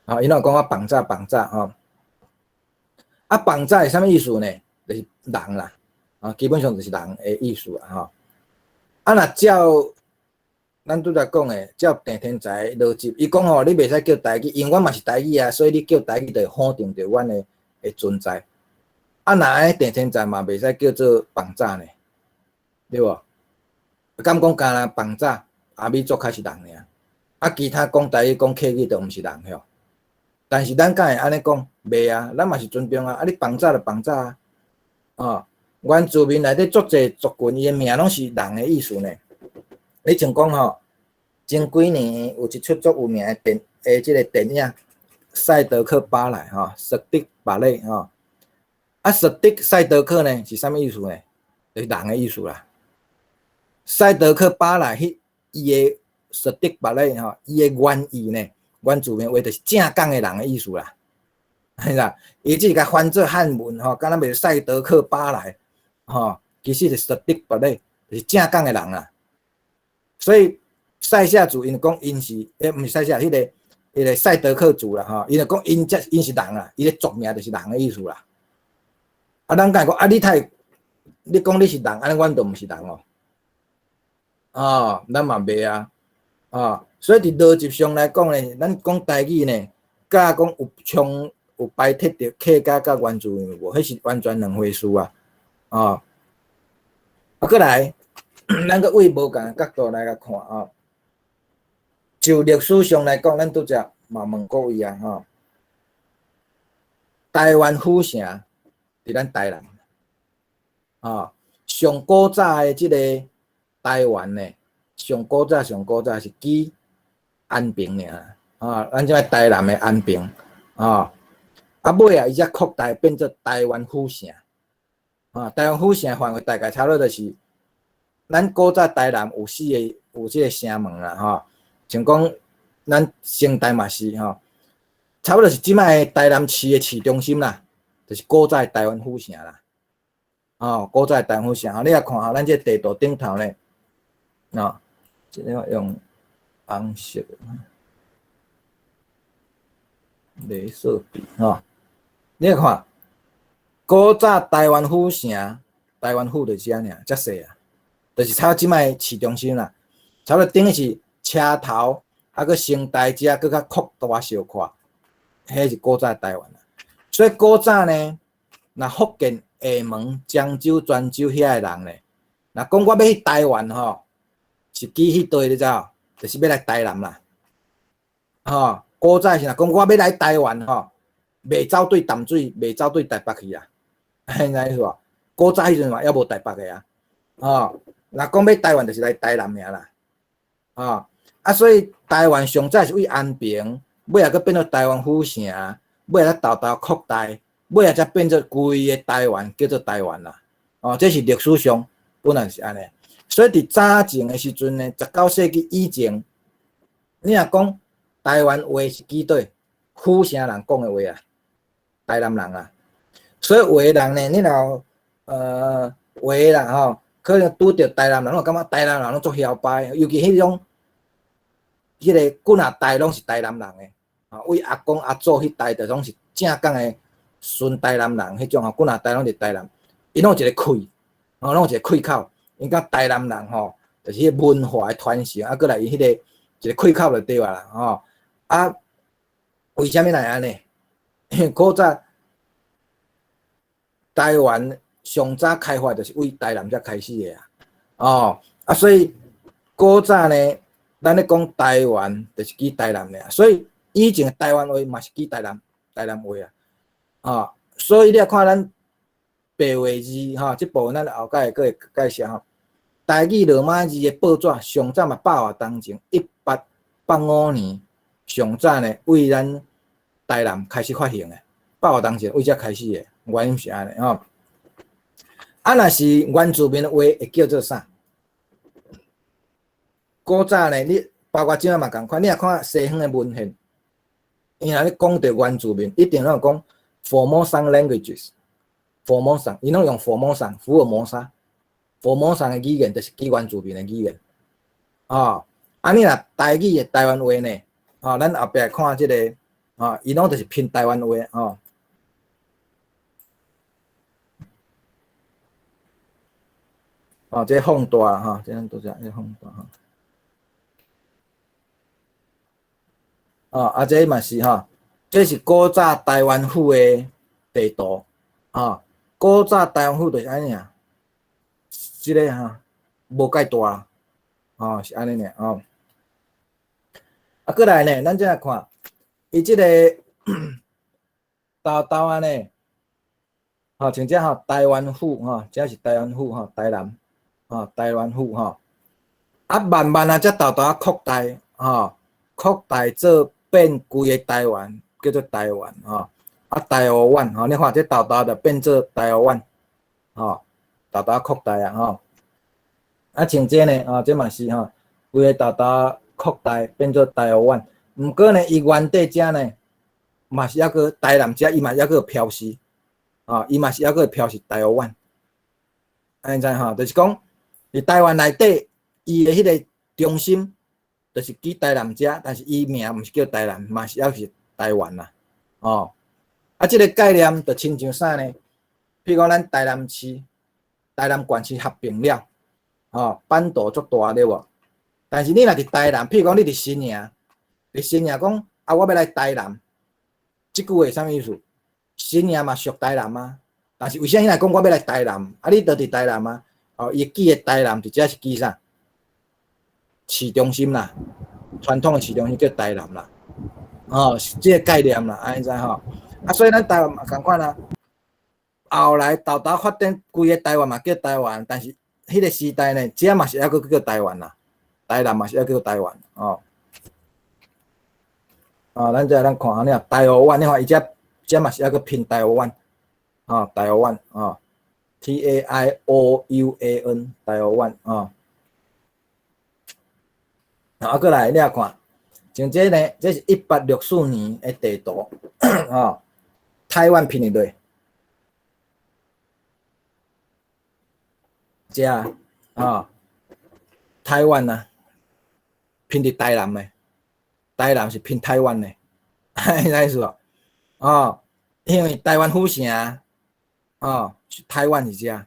吼，𪜶攏講我放早放早吼。啊，放早是啥物意思呢？就是人啦，啊，基本上就是人的意思啦，吼。啊，若照咱拄才講的，照鄭天才邏輯，伊講吼，你袂使叫台語，因為阮嘛是台語啊，所以你叫台語就會否定著阮的存在。啊，若按呢鄭天才嘛袂使叫做放早呢，對無？敢講干焦放早阿美族較是人爾，啊，其他講台語、講客語就毋是人吼。但是咱敢會按呢講？袂啊，咱嘛是尊重啊。啊，你放早就放早啊，哦，原住民內底足濟族群，伊的名攏是人的意思呢。你像講吼，前幾年有一齣足有名的電的這個電影《賽德克巴萊》吼，賽德巴萊吼。啊，賽德賽德克呢是啥物意思呢？就是人的意思啦。賽德克巴萊彼伊的賽德巴萊吼，伊的原意呢，原住民話就是正港的人的意思啦。係啦，伊只是共翻做漢文吼，敢若袂賽德克巴萊吼，其實是賽德巴萊，就是正港的人啦。所以賽夏族𪜶講𪜶是，欸，毋是賽夏，彼個賽德克族啦吼，𪜶就講𪜶這𪜶是人啦，伊個族名就是人的意思啦。啊，咱敢會講啊？你太，你講你是人，按呢阮就毋是人哦。哦，咱嘛袂啊，哦，所以佇邏輯上來講呢，咱講台語呢，佮講有衝有排斥著客家佮原住民無？彼是完全兩回事啊！哦，啊，閣來，咱閣對無仝的角度來共看啊。就歷史上來講，咱拄才嘛問各位啊，吼，台灣府城佇咱台南，啊，上古早的這個台灣呢，上古早上古早是佇安平爾，啊，咱這擺台南的安平，啊，啊尾仔伊才擴大變做台灣府城，啊，台灣府城範圍大概差不多就是，咱古早台南有四个有這個城門啦，吼，像講咱成大嘛是吼，差不多是這擺的台南市的市中心啦，就是古早的台灣府城啦，哦，古早的台灣府城，你來看下咱這地圖頂頭呢，哦，這個用紅色的，鐳射筆，吼，你來看，古早台灣府城，台灣府就是遮爾，遮細啊，就是差不多這擺市中心啦，差不多等於是車頭，啊，閣成大遮，閣較擴大小可，彼是古早台灣啦。所以古早呢，若福建、廈門、漳州、泉州遐的人呢，若講我欲去台灣吼，是指去佗，你知無？就是欲來台南啦。吼，古早時若講我欲來台灣吼，袂走對淡水，袂走對台北去啊，知影意思無？古早彼陣嘛猶無台北的啊，吼，若講欲台灣就是來台南爾啦，吼，啊，所以台灣上早是對安平，尾仔閣變做台灣府城，尾仔才沓沓擴大，尾仔才變做規個台灣叫做台灣啦，哦，這是歷史上本來是按呢，所以佇早前的時陣呢，19世紀以前，你若講台灣話是指佗府城人講的話啊，台南人啊，所以有的人呢，你若有的啦吼，可能拄著台南人，攏感覺台南人攏足囂掰，尤其彼種，彼個幾若代攏是台南人的，啊，對阿公阿祖彼代就攏是正港的純台南人，彼種吼，幾若代攏佇台南，𪜶攏有一個氣，吼，攏有一個氣口，𪜶講台南人吼，就是彼個文化的傳承，啊，閣來伊彼個一個氣口就對啊啦，吼，啊，為啥物會按呢？因為古早台灣上早開發就是對台南才開始的啊，哦，啊，所以古早呢，咱咧講台灣就是指台南爾，所以以前台灣話嘛是指台南台南話啊，哦，所以你若看咱白話字吼，這部分咱後蓋會閣會介紹吼。台語羅馬字的報紙上早嘛百外當前，1885年上早呢，對咱台南開始發行的，百外當前對遮開始的，原因是按呢吼。啊，若是原住民的話會叫做啥？古早呢，你包括這擺嘛仝款，你若看西方的文獻，伊若咧講著原住民，一定攏講 Formosan languages，Formosan，伊攏用 Formosan，福爾摩沙，Formosan 的語言就是指原住民的語言。哦，啊你若台語的台灣話呢？哦，咱後壁看這个，哦，伊攏就是拼台灣話，哦。哦，這放大吼，這咱拄則這放大吼。哦，啊，這嘛是吼，這是古早台灣府的地圖，吼，古早台灣府就是按呢爾，這个吼無蓋大，吼，是按呢爾吼。啊，過來呢，咱再來看，伊這個豆豆按呢，吼，像這吼台灣府吼，這是台灣府吼，台南，吼，台灣府吼。啊，慢慢啊，才沓沓仔擴大，吼，擴大做變規個台灣，叫做台灣，吼。啊，台灣，吼，你看這沓沓就變做台灣，吼，沓沓擴大啊，吼。啊，像這呢，吼，這嘛是吼，規个沓沓擴大變做台灣。毋過呢，伊原底遮呢，嘛是猶閣台南遮，伊嘛猶閣標示，吼，伊嘛是猶閣標示台灣。按呢知吼，就是講佇台灣內底，伊的彼个中心就是指台南遮，但是伊名毋是叫台南，嘛是猶是台灣啦，吼。啊，這个概念就親像啥呢？譬如講咱台南市、台南縣市合併了，吼，版圖足大對無？但是你若佇台南，譬如講你佇新營，佇新營講啊，我欲來台南，這句話啥物意思？新營嘛屬台南啊，但是為啥物來講我欲來台南？啊，你都佇台南啊？哦，伊記的台南佇遮是記啥？市中心啦，傳統的市中心叫台南啦，哦，是這個概念啦，按呢知吼？啊，所以咱台灣嘛仝款啊。後來沓沓發展，規个台灣嘛叫台灣，但是彼个時代呢，遮嘛是猶閣叫台灣啦，台南嘛是猶叫台灣哦。哦，咱這咱看下，你看台灣，你看伊遮遮嘛是猶閣拼台灣，哦，台灣哦，T A I O U A N，台灣哦。啊，閣來你也看，像這呢，這是1864年的地圖，哦，台灣拼佇佗？遮哦，台灣啊，拼佇台南的，台南是拼台灣的，啥意思無？哦，因為台灣府城，哦，台灣是遮，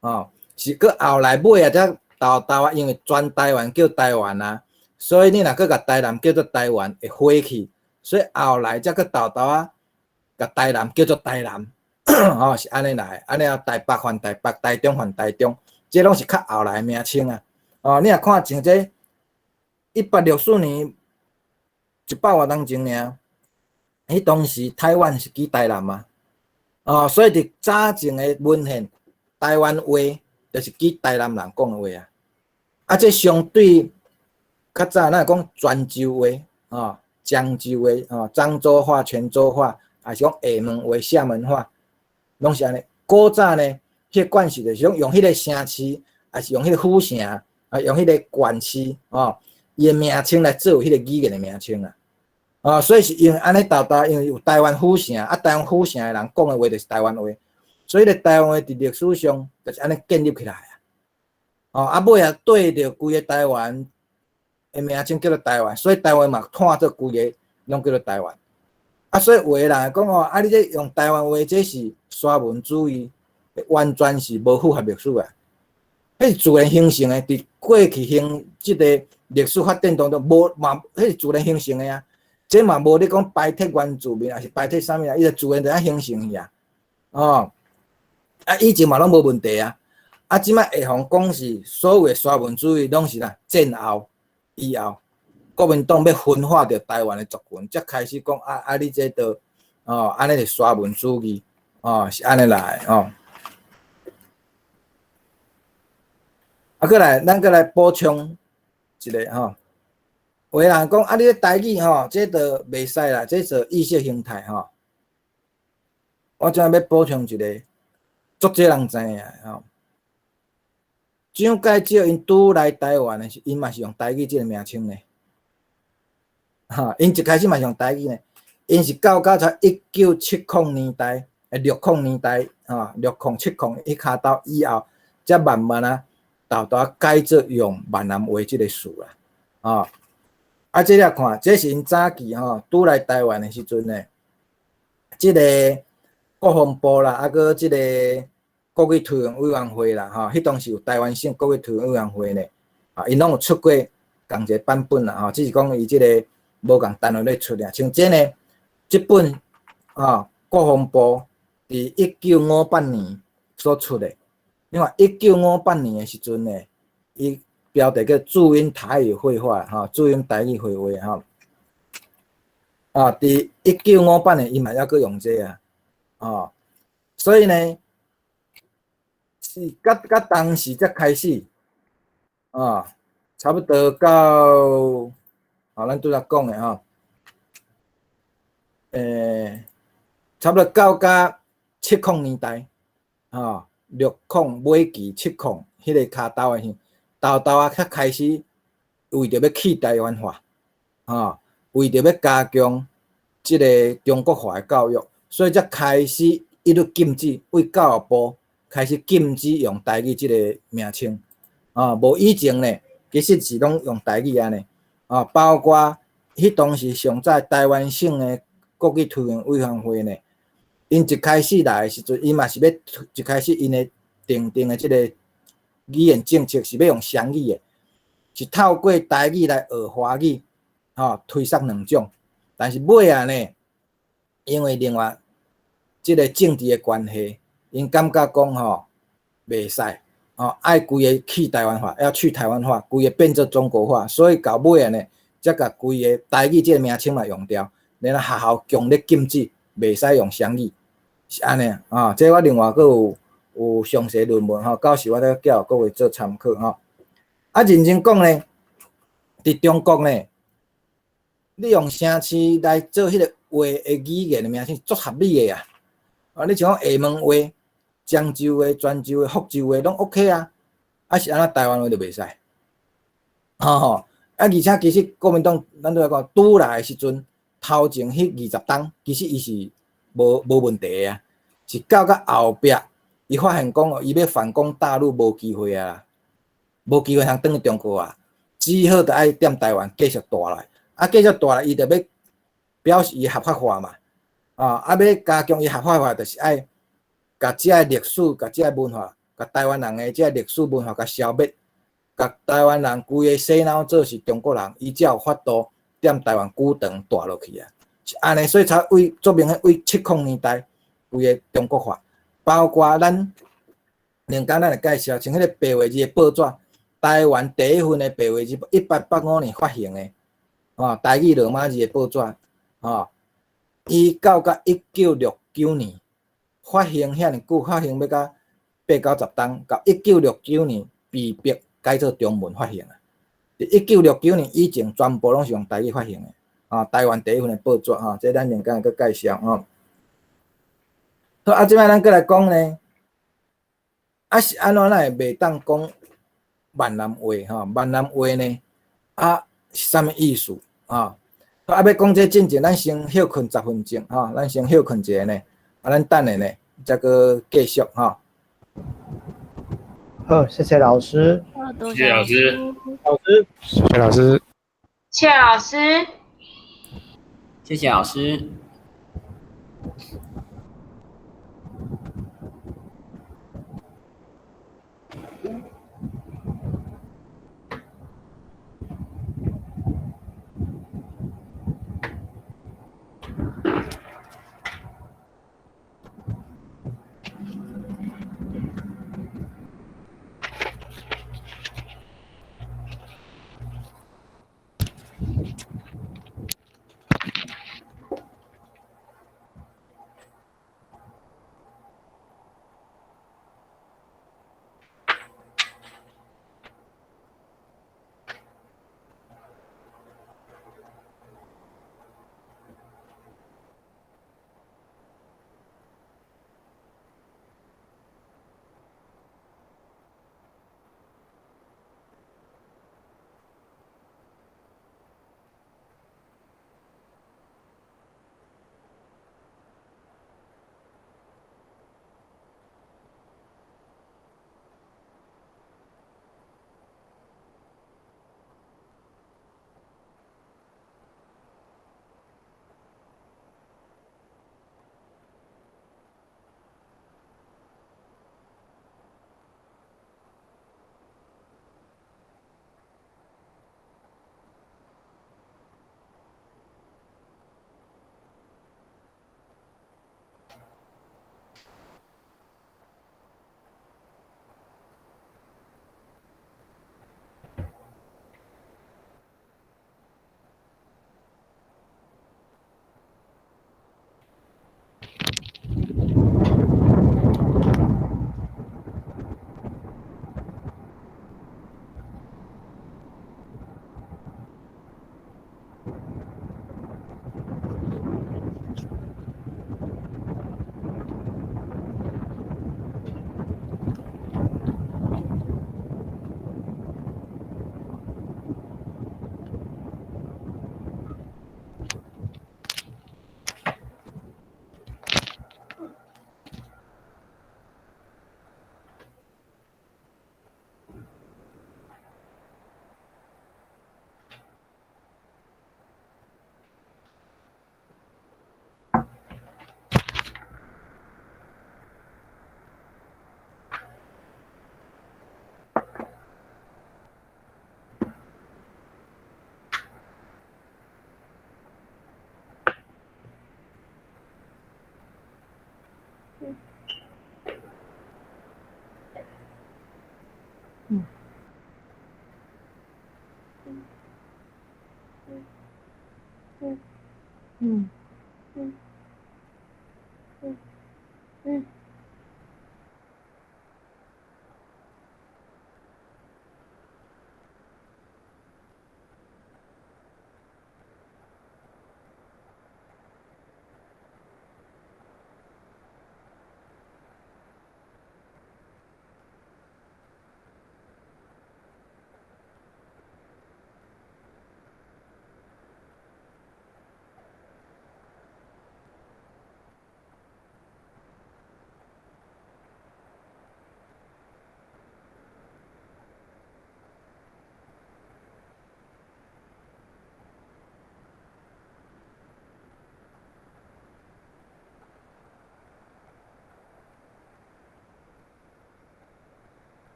哦，是閣後來尾啊，才沓沓啊，因為全台灣叫台灣啊，所以你若閣共台南叫做台灣會火去，所以後來才閣沓沓啊，共台南叫做台南，哦，是按呢來，按呢啊，台北換台北，台中換台中，這攏是較後來的名稱啊。哦，你若看像這1864年一百外年前爾，彼當時台灣是指台南啊，哦，所以佇早前的文獻，台灣話就是指台南人講的話啊。啊，這相對較早咱講泉州話，哦，漳州話，哦，漳州話、泉州話，抑是講廈門話、廈門話，攏是按呢。古早呢，彼個慣勢就是講用彼個城市，抑是用彼個府城，啊，用彼個縣市，哦，伊的名稱來做彼個語言的名稱啊。哦，所以是因為按呢沓沓，因為有台灣府城，啊，台灣府城的人講的話就是台灣話，所以咧台灣話佇歷史上就是按呢建立起來啊。哦，啊尾啊對著規个台灣的名稱叫做台灣，所以台灣嘛統做規个攏叫做台灣。啊，所以有的人會講哦，啊你這用台灣話，這是沙文主義，完全是無符合歷史啊。彼是自然形成的，佇過去形這个歷史發展當中，無嘛，彼是自然形成的啊。這嘛無咧講排斥原住民，抑是排斥啥物啊？伊就自然就按形成去啊。哦，啊以前嘛攏無問題啊。啊，這擺會予講是所謂沙文主義，攏是啦戰後以後，國民黨欲分化著台灣的族群，才開始講啊啊！你這都哦，按呢是沙文主義，哦，是按呢來的哦。啊，閣來，咱閣來補充一个吼。有的人講啊，你這台語吼，這都袂使啦，這做意識形態吼。我這欲補充一个，足濟人知影吼。蔣介石𪜶拄來台灣的時，𪜶嘛是用台語這个名稱呢。哈，𪜶一開始嘛是用台語呢。𪜶是到到才1970年代、60年代啊，60、70彼跤兜以後，才慢慢啊，沓沓改做用閩南話這个詞啦，啊，啊，這个看，這是𪜶早期吼，拄來台灣的時陣呢，這个國防部啦，啊，閣這个國語推廣委員會啦，吼，彼當時有臺灣省國語推廣委員會呢，啊，𪜶攏有出過仝一个版本啦，吼，只是講伊這个無仝單位咧出爾，像這呢，這本啊，國防部佇1958年所出的，你看1958年的時陣呢，伊標題叫注音台語會話，吼，注音台語會話，吼，啊，佇1958年伊嘛猶閣用這啊，哦，所以呢，是佮佮當時才開始，啊，差不多到，啊，咱拄才講的吼，差不多到甲70年代，吼，60尾期70彼个跤兜的時，沓沓仔才開始為著欲去臺灣化，吼，為著欲加強這个中國化的教育，所以才開始一律禁止，為教育部開始禁止用台語這个名稱，啊，無以前呢，其實是攏用台語按呢，啊，包括彼當時上早臺灣省的國語推廣委員會呢，𪜶一開始來的時陣，伊嘛是欲一開始𪜶的定定的這个語言政策是欲用雙語的，是透過台語來學華語，吼，推捒兩種，但是尾仔呢，因為另外這个政治的關係，𪜶感覺講吼，袂使，吼，愛規个去臺灣化，要去臺灣化，規个變做中國化，所以到尾仔呢，才共規个台語這个名稱嘛用掉，然後學校強烈禁止，袂使用雙語，是按呢啊。這我另外閣有詳細論文吼，到時我再叫各位做參考吼。啊，認真講呢，佇中國呢，你用城市來做彼個話的語言的名稱，足合理的啊。啊，你像講廈門話、漳州話、泉州話、福州話，攏 OK 啊。啊，是按怎臺灣話就袂使？吼吼，啊，而且其實國民黨，咱拄才講拄來的時陣，頭前彼20冬，其實伊是無問題的啊。是到甲後壁，伊發現講哦，伊欲反攻大陸無機會啊，無機會通轉去中國啊，只好著愛踮臺灣繼續蹛來。啊，繼續蹛來，伊著欲表示伊合法化嘛。啊，欲加強伊合法化，就是愛共這个歷史、共這个文化、共臺灣人的這个歷史文化共消滅，共臺灣人規个洗腦做是中國人，伊才有法度踮臺灣久長蹛落去啊。是按呢，所以才為足明顯為70年代規个中國化，包括咱兩工咱會介紹，像彼个白話字的報紙，臺灣第一份的白話字，1885年發行的，吼，台語羅馬字的報紙，吼，伊到甲1969年發行遐爾久，發行欲到八九十冬，到1969年被迫改做中文發行啊。佇1969年以前，全部攏是用台語發行的，啊，臺灣第一份的報紙，吼，這咱兩工會閣介紹吼。好，啊，這擺咱閣來講呢，啊是按怎咱會袂當講閩南話吼？閩南話呢，啊是啥物意思啊？啊，欲講這進前，咱先歇睏10分鐘吼，咱先歇睏一下呢，啊，咱等下呢，才閣繼續吼。好，謝謝老師。謝謝老師。老師，謝謝老師。謝謝老師。謝謝老師。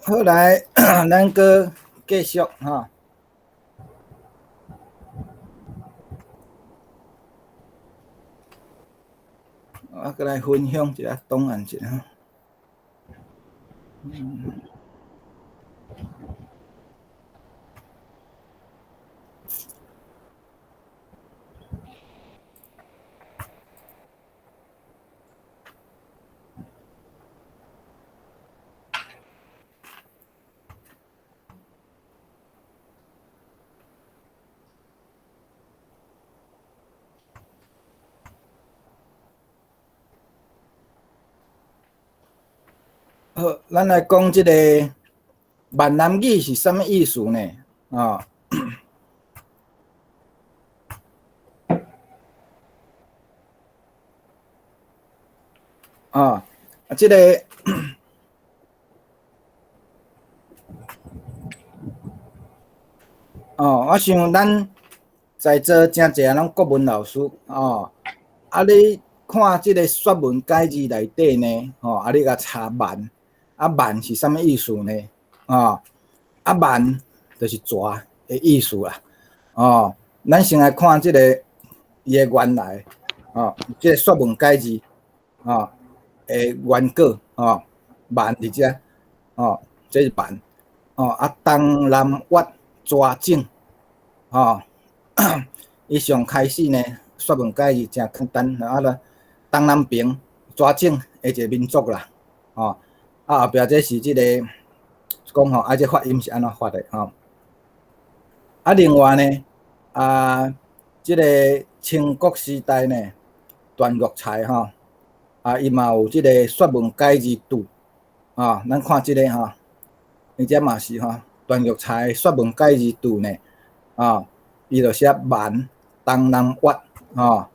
好來，咱閣繼續吼。我閣來分享一下檔案一下。好，咱來講這個閩南語是啥物意思呢？啊，啊，這個哦，我想咱在座誠濟人攏國文老師哦，啊，你看這個說文解字內底呢，吼，啊，你共查蠻。啊，蠻是啥物意思呢？哦，啊，蠻就是蛇的意思啦。哦，咱先來看這個伊的原來，哦，這個說文解字，哦，的原稿，哦，蠻佇遮，哦，這是蠻，哦，啊，東南越蛇種，哦，伊上開始呢，說文解字誠簡單，啊啦，東南爿蛇種的一個民族啦，哦。啊，後壁這是這個講吼，啊，這發音是按怎發的吼？啊，另外呢，啊，這個清國時代呢，段玉裁吼，啊，伊嘛有這個說文解字注，啊，咱看這個吼，伊這嘛是吼，段玉裁說文解字注呢，啊，伊就寫蠻東南越，吼，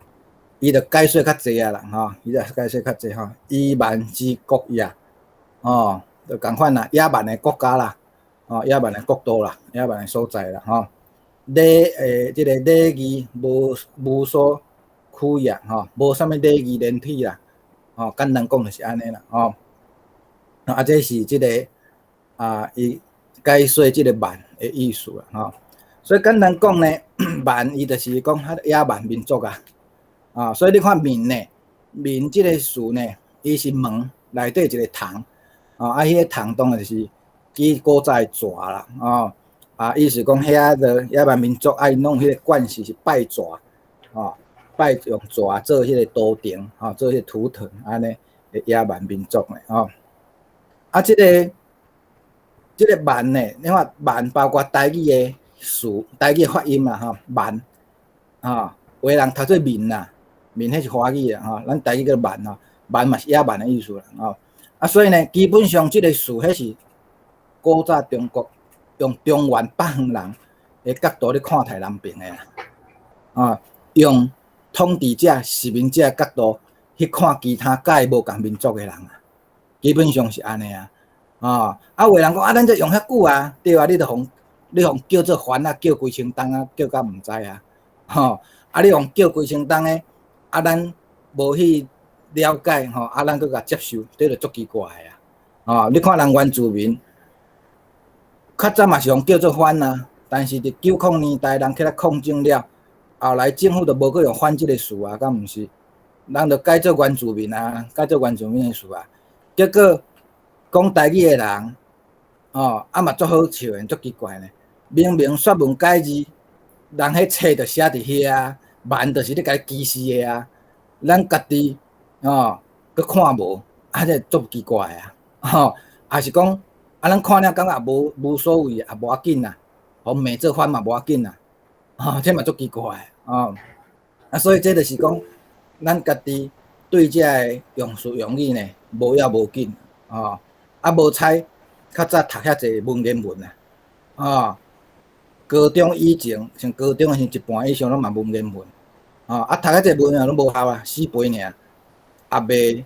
伊就解說較濟啊啦，吼，伊就解說較濟吼，夷蠻之國也。哦，就仝款啦，野蠻的國家啦，哦，野蠻的國度啦，野蠻的所在啦，吼。禮誒，這個禮儀無無所拘也，吼，無啥物禮儀連體啦，吼，簡單講就是按呢啦，吼。啊，這是這個啊，伊解說這個蠻的意思啦，吼。所以簡單講呢，蠻伊就是講較野蠻民族啊，啊，所以你看閩呢，閩這個詞呢，伊是門內底一個蟲。哦，啊，彼個蟲當然就是指古早的蛇啦，哦，啊，意思講遐個野蠻民族愛弄彼個慣勢是拜蛇，哦，拜用蛇做彼個圖騰，吼，做彼個圖騰，按呢的野蠻民族呢，吼。啊，這個這個蠻呢，你看蠻包括台語的詞，台語的發音啦，吼，蠻，吼，有的人讀做面啦，面彼是華語啦，吼，咱台語叫蠻吼，蠻嘛是野蠻的意思啦，吼。啊，所以呢，基本上這個詞，彼是古早中國用中原北方人的角度咧看待南爿的啦，啊，用統治者、殖民者的角度去看其他佮伊無仝民族的人啊，基本上是按呢啊，啊，啊，有的人講啊，咱這用遐久啊，對啊，你著予你予叫做番啊，叫規千冬啊，叫甲毋知啊，吼，啊，你予叫規千冬的，啊，咱無去了解吼，啊，咱閣共接受，這就足奇怪的啊！吼，你看人原住民，較早嘛是予叫做番啊，但是佇90年代人起來抗爭了，後來政府就無閣用番這個詞啊，敢毋是？人就改做原住民啊，改做原住民的詞啊。結果講台語的人，哦，啊嘛足好笑的，足奇怪呢。明明說文解字，人彼冊就寫佇遐，蠻就是咧共伊歧視的啊，咱家己。哦，閣看無，啊，這足奇怪啊！吼，抑是講，啊，咱看了感覺無無所謂，也無要緊啦，予罵做番嘛無要緊啦，吼，這嘛足奇怪，哦，啊，所以這就是講，咱家己對這个用詞用語呢，無要無緊，哦，啊，無彩較早讀遐濟文言文啊，哦，高中以前，像高中的時一半以上攏嘛文言文，哦，啊，讀遐濟文言攏無效啊，死背爾。也袂，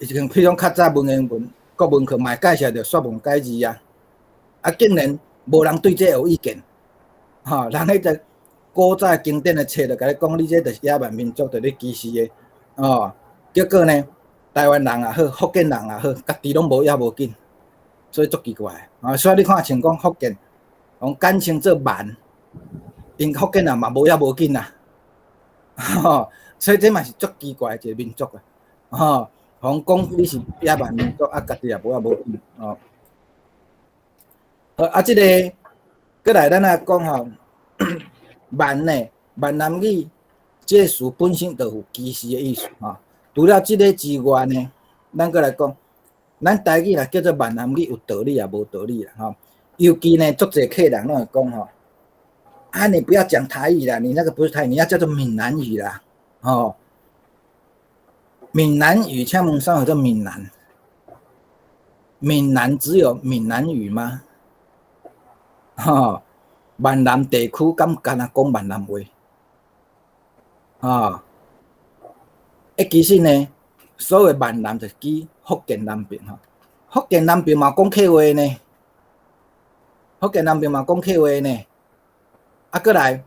也像彼種較早文言文、國文課嘛會介紹著說文解字啊，啊，竟然無人對這有意見，吼，人彼個古早經典的冊就共你講，你這就是野蠻民族，就咧歧視的，哦，結果呢，台灣人也好，福建人也好，家己攏無要無緊，所以足奇怪啊！所以你看像講福建，用簡稱做閩，𪜶福建人嘛無遐無緊啦，吼，所以這嘛是足奇怪的一個民族啊，吼，予講你是野蠻民族，啊，家己也無遐無緊，吼。好，啊，這個閣來咱來講吼，閩呢，閩南語這個詞本身就有歧視的意思吼。除了這個之外呢，咱閣來講，咱台語若叫做閩南語有道理也無道理啦吼。尤其呢，足濟客人攏會講吼，啊，你不要講台語啦，你那個不是台語，你要叫做閩南語啦，吼。閩南語，請問啥物叫閩南？閩南只有閩南語嗎？吼，閩南地區敢干焦講閩南話？啊，欸，其實呢，所謂閩南就是指福建南邊吼，福建南邊嘛講客話呢，福建南邊嘛講客話呢。啊，閣來，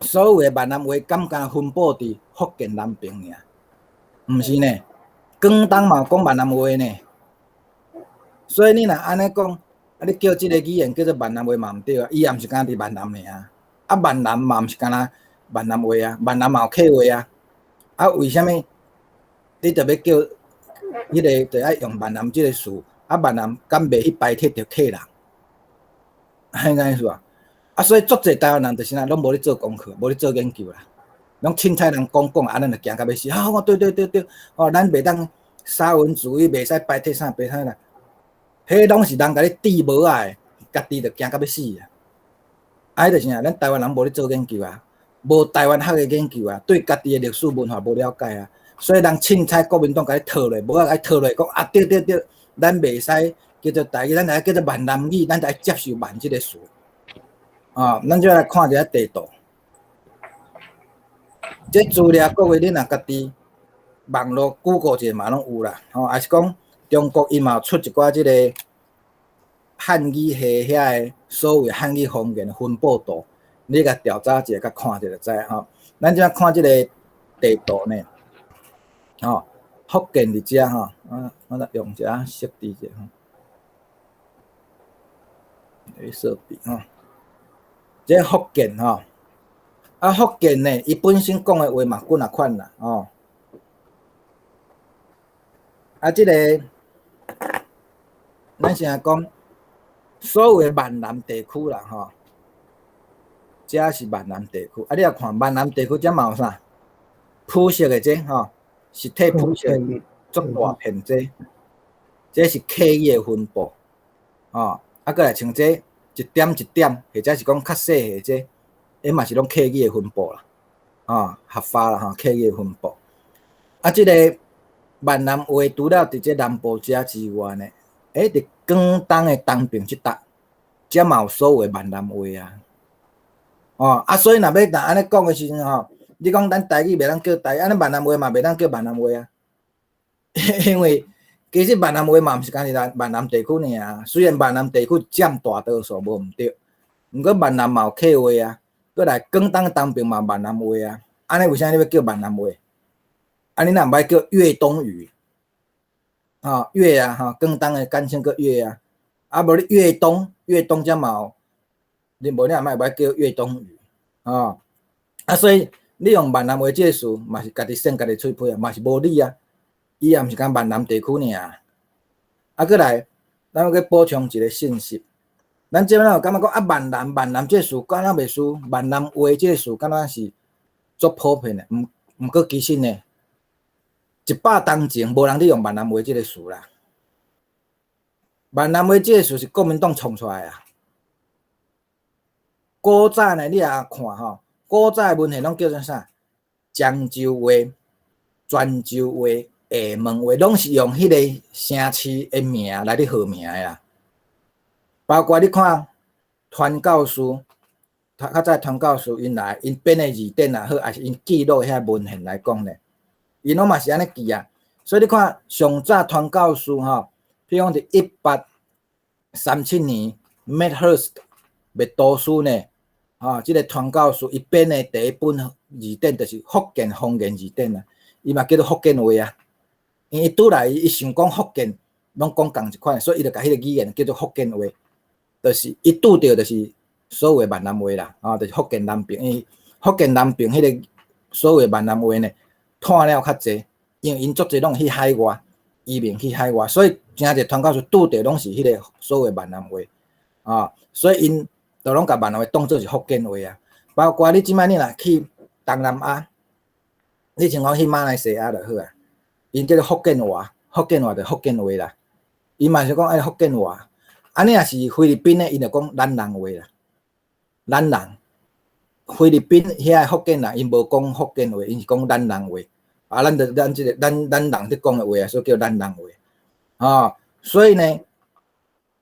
所有的閩南話敢干焦分布佇福建南邊爾？毋是呢，廣東嘛講閩南話呢。所以你若按呢講，啊，你叫這個語言叫做閩南話嘛毋對啊，伊也毋是干焦佇閩南爾啊，啊，閩南嘛毋是干焦閩南話啊，閩南嘛有客話啊，啊，為啥物你著欲叫彼個著愛用閩南這個詞？啊，閩南敢袂去排斥著客人？按呢意思無？啊，所以足濟台灣人就是啥，攏無咧做功課，無咧做研究啦，攏凊彩人講講，啊，咱就驚甲欲死。啊，我對對對對，哦，咱袂當沙文主義，袂使排斥啥排斥啦。彼攏是人共你戴帽仔的，家己就驚甲欲死啊！啊，彼就是啥，咱台灣人無咧做研究啊，無台灣學的研究啊，對家己的歷史文化無了解啊，所以人凊彩國民黨共你套落，帽仔共你套落，講啊對對對，咱袂使叫做台語，咱愛叫做閩南語，咱就愛接受閩這個詞。啊，咱就來看一下地圖。這資料各位你若家己網路 Google 一下嘛攏有啦，吼，抑是講中國伊嘛有出一寡這個漢語系遐个所謂漢語方言的分布圖，你共調查一下，共看一下就知吼。咱這看這個地圖呢，吼，福建佇遮吼，啊，我來用一下設置者吼，設備吼，這福建吼，啊福建呢，伊本身講的話嘛幾若款啦，吼。啊，這個咱先來講，所有的閩南地區啦，吼，這是閩南地區。啊，你若看閩南地區，這嘛有啥？膚色的這吼，實體膚色足大片這，這是客語的分布，吼。啊，閣來像這一點一點，或者是講較細的這，彼嘛是攏客語的分布啦，吼，合法啦吼，客語的分布。啊，這個閩南話除了佇這南部遮之外呢，欸，佇廣東的東邊這搭，遮嘛有所謂閩南話啊。哦，啊，所以若欲若按呢講的時陣吼，你講咱台語袂當叫台語，按呢閩南話嘛袂當叫閩南話啊。因為其實閩南話嘛毋是干焦閩南地區爾，雖然閩南地區佔大多數無毋對，毋過閩南嘛有客話啊，閣來廣東東邊嘛閩南話啊，按呢為啥你欲叫閩南話？啊，你若毋愛叫粵東語？吼，粵啊，吼，廣東的簡稱叫粵啊，啊無你粵東，粵東遮嘛有，你無你也莫愛叫粵東語，吼，啊所以你用閩南話這個詞，嘛是家己扇家己喙皮啊，嘛是無理啊，伊也毋是干闽南地區爾。啊，閣來，咱閣補充一個信息，咱這擺有感覺講啊，閩南閩南這個詞敢若袂輸，閩南話這個詞敢若是足普遍的，毋過其實呢，100冬前無人咧用閩南話這個詞啦。閩南話這個詞是國民黨創出來啊。古早呢，你也看吼，古早的文獻攏叫做啥？漳州話、泉州話、廈門話，攏是用彼個城市的名來咧號名的啦。包括你看傳教士，較早傳教士𪜶來，𪜶編的字典也好，抑是𪜶記錄遐文獻來講呢，𪜶攏嘛是按呢記啊。所以你看上早傳教士吼，比如講佇1837年，Medhurst 麥都斯呢，吼，這個傳教士伊編的第一本字典就是福建方言字典啊，伊嘛叫做福建話啊。因為伊拄來，伊想講福建，攏講仝一款，所以伊就共彼个語言叫做福建話，就是伊拄著就是所謂閩南話啦，啊，就是福建南爿，因為福建南爿彼个所謂閩南話呢，湠了較濟，因為𪜶足濟攏去海外移民去海外，所以誠濟傳教士拄著攏是彼个所謂閩南話，啊，所以𪜶就攏共閩南話當做是福建話啊。包括你這擺你若去東南亞，你像講去馬來西亞就好啊，𪜶叫做福建話，福建話就福建話啦。伊嘛是講愛福建話，啊你若是菲律賓的，𪜶就講咱人話啦。咱人，菲律賓遐福建人，𪜶無講福建話，𪜶是講咱人話。啊，咱就咱這個咱咱人佇講的話啊，所以叫咱人話。啊，所以呢，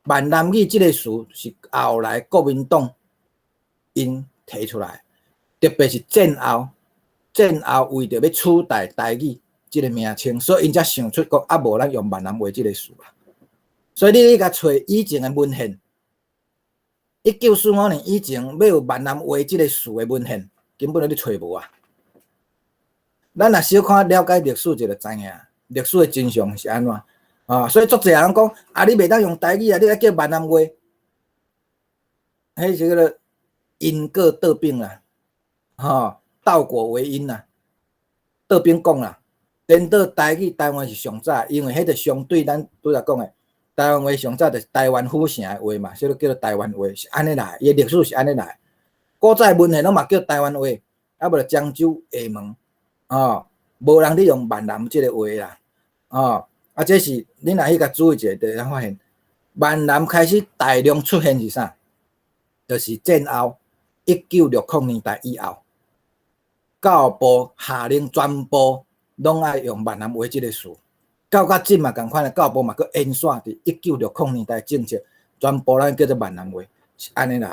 閩南語這個詞是後來國民黨𪜶提出來，特別是戰後，戰後為著欲取代台語這個名稱，所以𪜶才想出講啊，無咱用閩南話這個詞啊。所以你去共揣以前的文獻，1945年以前欲有閩南話這個詞的文獻，根本就你揣無啊。咱若小可了解歷史，就知影歷史的真相是按怎啊。所以足濟人講啊，你袂當用台語啊，你愛叫閩南話，彼是叫做因果倒反啦，吼，倒果為因啦，倒反講啦。顛倒台語台灣是上早，因為彼個相對咱拄才講的台灣話上早就是台灣府城的話嘛，所以叫做台灣話是按呢來，伊的歷史是按呢來。古早文獻攏嘛叫台灣話，啊無就漳州廈門，哦，無人咧用閩南這個話啦，哦，啊這是你若去共注意一下，就會當發現閩南開始大量出現是啥？就是戰後1960年代以後，教育部下令全部攏愛用閩南話這個詞，到較這嘛仝款的，教育部嘛閣延續佇1960年代政策，全部咱叫做閩南話，是按呢來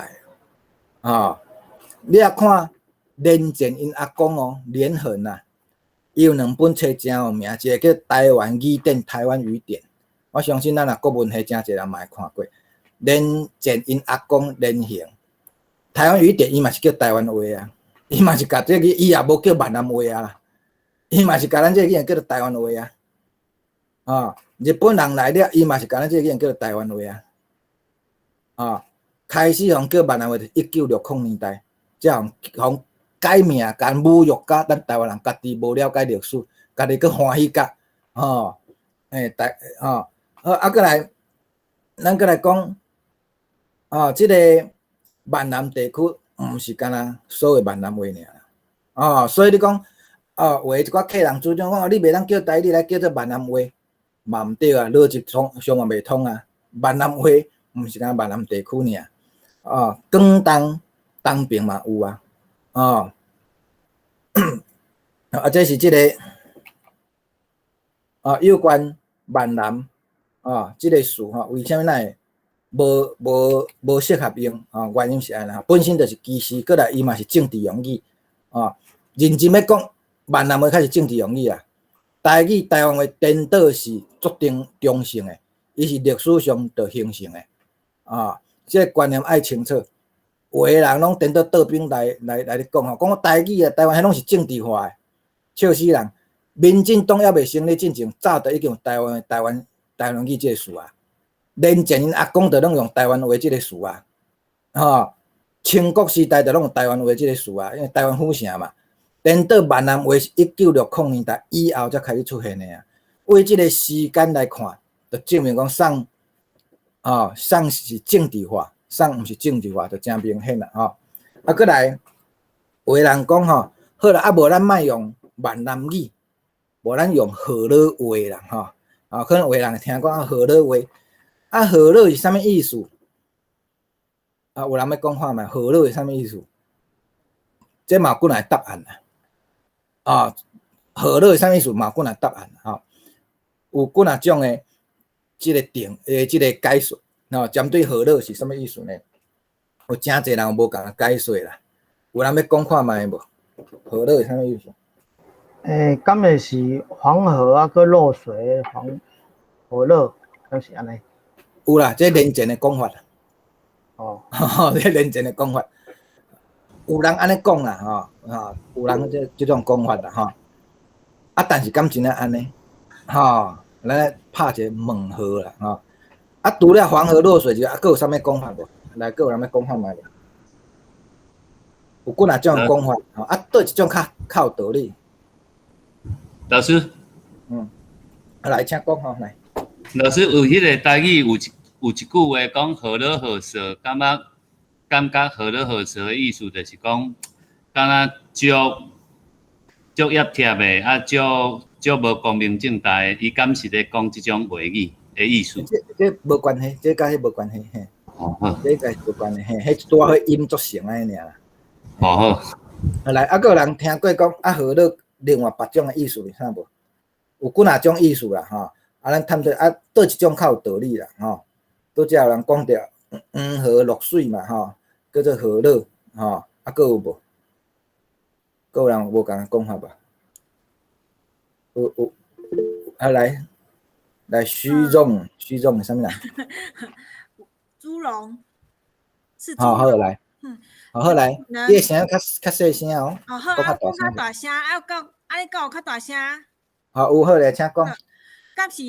的，哦，你若看連戰𪜶阿公哦，連橫啊，伊有兩本冊誠有名，一個叫《台灣語典》《台灣語典》，我相信咱若國文系誠濟人嘛會看過。連戰𪜶阿公連橫，《台灣語典》伊嘛是叫台灣話啊，伊嘛是共這個，伊也無叫閩南話啊，伊嘛是共咱這個語言叫做台灣話啊。啊，日本人來了，伊嘛是共咱這個語言叫做台灣話啊。啊，開始予叫閩南話，1960年代，才予予改名，共侮辱甲咱台灣人家己無了解歷史，家己閣歡喜甲，吼，欸，台，吼，好，啊，閣來，咱閣來講，啊，這個閩南地區毋是干焦所謂閩南話爾，哦，所以你講，哦，有的一寡客人主張講，你袂當叫台語來叫做閩南話，嘛毋對啊，邏輯通上嘛袂通啊，閩南話毋是干焦閩南地區爾，哦，廣東東爿嘛有啊，哦，啊，這是這個，啊，有關閩南，啊，這個詞吼，為啥物咱會無無無適合用？啊，原因是按呢，本身就是歧視，閣來伊嘛是政治用語，啊，認真欲講，閩南話較是政治用語啊。台語、台灣話顛倒是足中中性的，伊是歷史上就形成的，啊，這個觀念愛清楚。有的人攏顛倒倒反來來來咧講吼，講台語啊，台灣彼攏是政治化的，笑死人！民進黨猶未成立進前，早就已經有台灣台灣台灣語這個詞啊。連戰𪜶阿公就攏用台灣話這個詞啊，吼，清國時代就攏用台灣話這個詞啊，因為台灣府城嘛。顛倒閩南話是1960年代以後才開始出現的啊。為這個時間來看，就證明講啥，吼，啥是政治化，啥毋是政治化，就誠明顯啦，吼。啊，閣來，有的人講吼，好啦，啊無咱莫用閩南語，無咱用河洛話啦，吼。啊，可能有的人會聽講河洛話，啊，河洛是啥物意思？啊，有人欲講看覓？河洛是啥物意思？這嘛有幾若個答案啦。啊，河洛是啥物意思？嘛有幾若個答案吼。有幾若種的這個定誒，這個解說，吼，針對河洛是啥物意思呢？有誠濟人有無仝的解說啦。有人欲講看覓無？河洛是啥物意思？欸，敢會是黃河啊，閣洛水黃河洛，敢是按呢？有啦，這連戰的講法。哦，這連戰的講法，有人按呢講啦，吼，吼，有人這這種講法啦，吼。啊，但是敢真正按呢？吼，咱拍一个問號啦，吼。啊，除了黃河落水之外，啊，閣有啥物講法無？來，閣有啥物講法無？有幾若種講法，吼，啊，佗一種較較有道理？老師，啊，來，請講吼，來。老師有彼个台語有一句話講河洛河索，感覺河洛河索的意思就是講，敢若足足業貼的，啊，足足無光明正大的，伊敢是咧講這種話語的意思？這無關係，這佮彼無關係，嘿。哦好。這佮無關係，嘿，彼拄仔好音足成按呢爾啦。哦好。啊來，啊，閣有人聽過講啊，河洛另外別種的意思是啥無？有幾若種意思啦，吼。啊，咱探討啊，佗一種較有道理啦，吼。拄才有人講著黃河落水嘛，吼，叫做河洛，吼。啊，閣有無？閣有人無仝的講法無？有有，啊來，來徐榮，徐榮是啥物人？朱榮，是。好好來，好好來，你的聲較較細聲哦。哦好，啊，講較大聲，啊夠，啊你敢有較大聲？好，有好咧，請講。敢是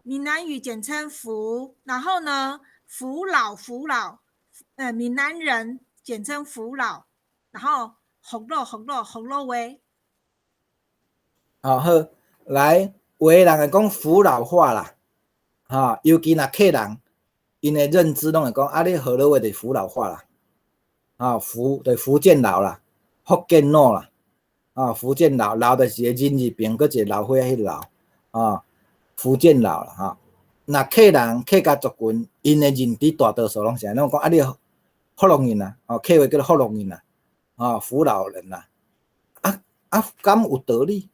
閩南語簡稱福，然後呢，福佬福佬，閩南人簡稱福佬，然後福佬福佬福佬話。哦好，來，有的人會講福佬話啦，哈，尤其若客人，𪜶的認知攏會講，啊，你河洛話就是福佬話啦，啊，福就是福建佬啦，福建佬啦，啊，福建佬，老就是個人字邊，閣一個老歲仔彼個老，啊，福建佬啦，哈。若客人客家族群，𪜶的認知大多數攏是按呢講，啊，你福隆人啊，哦，客話叫做福隆人啊，啊，福佬人啦，啊啊，敢有道理？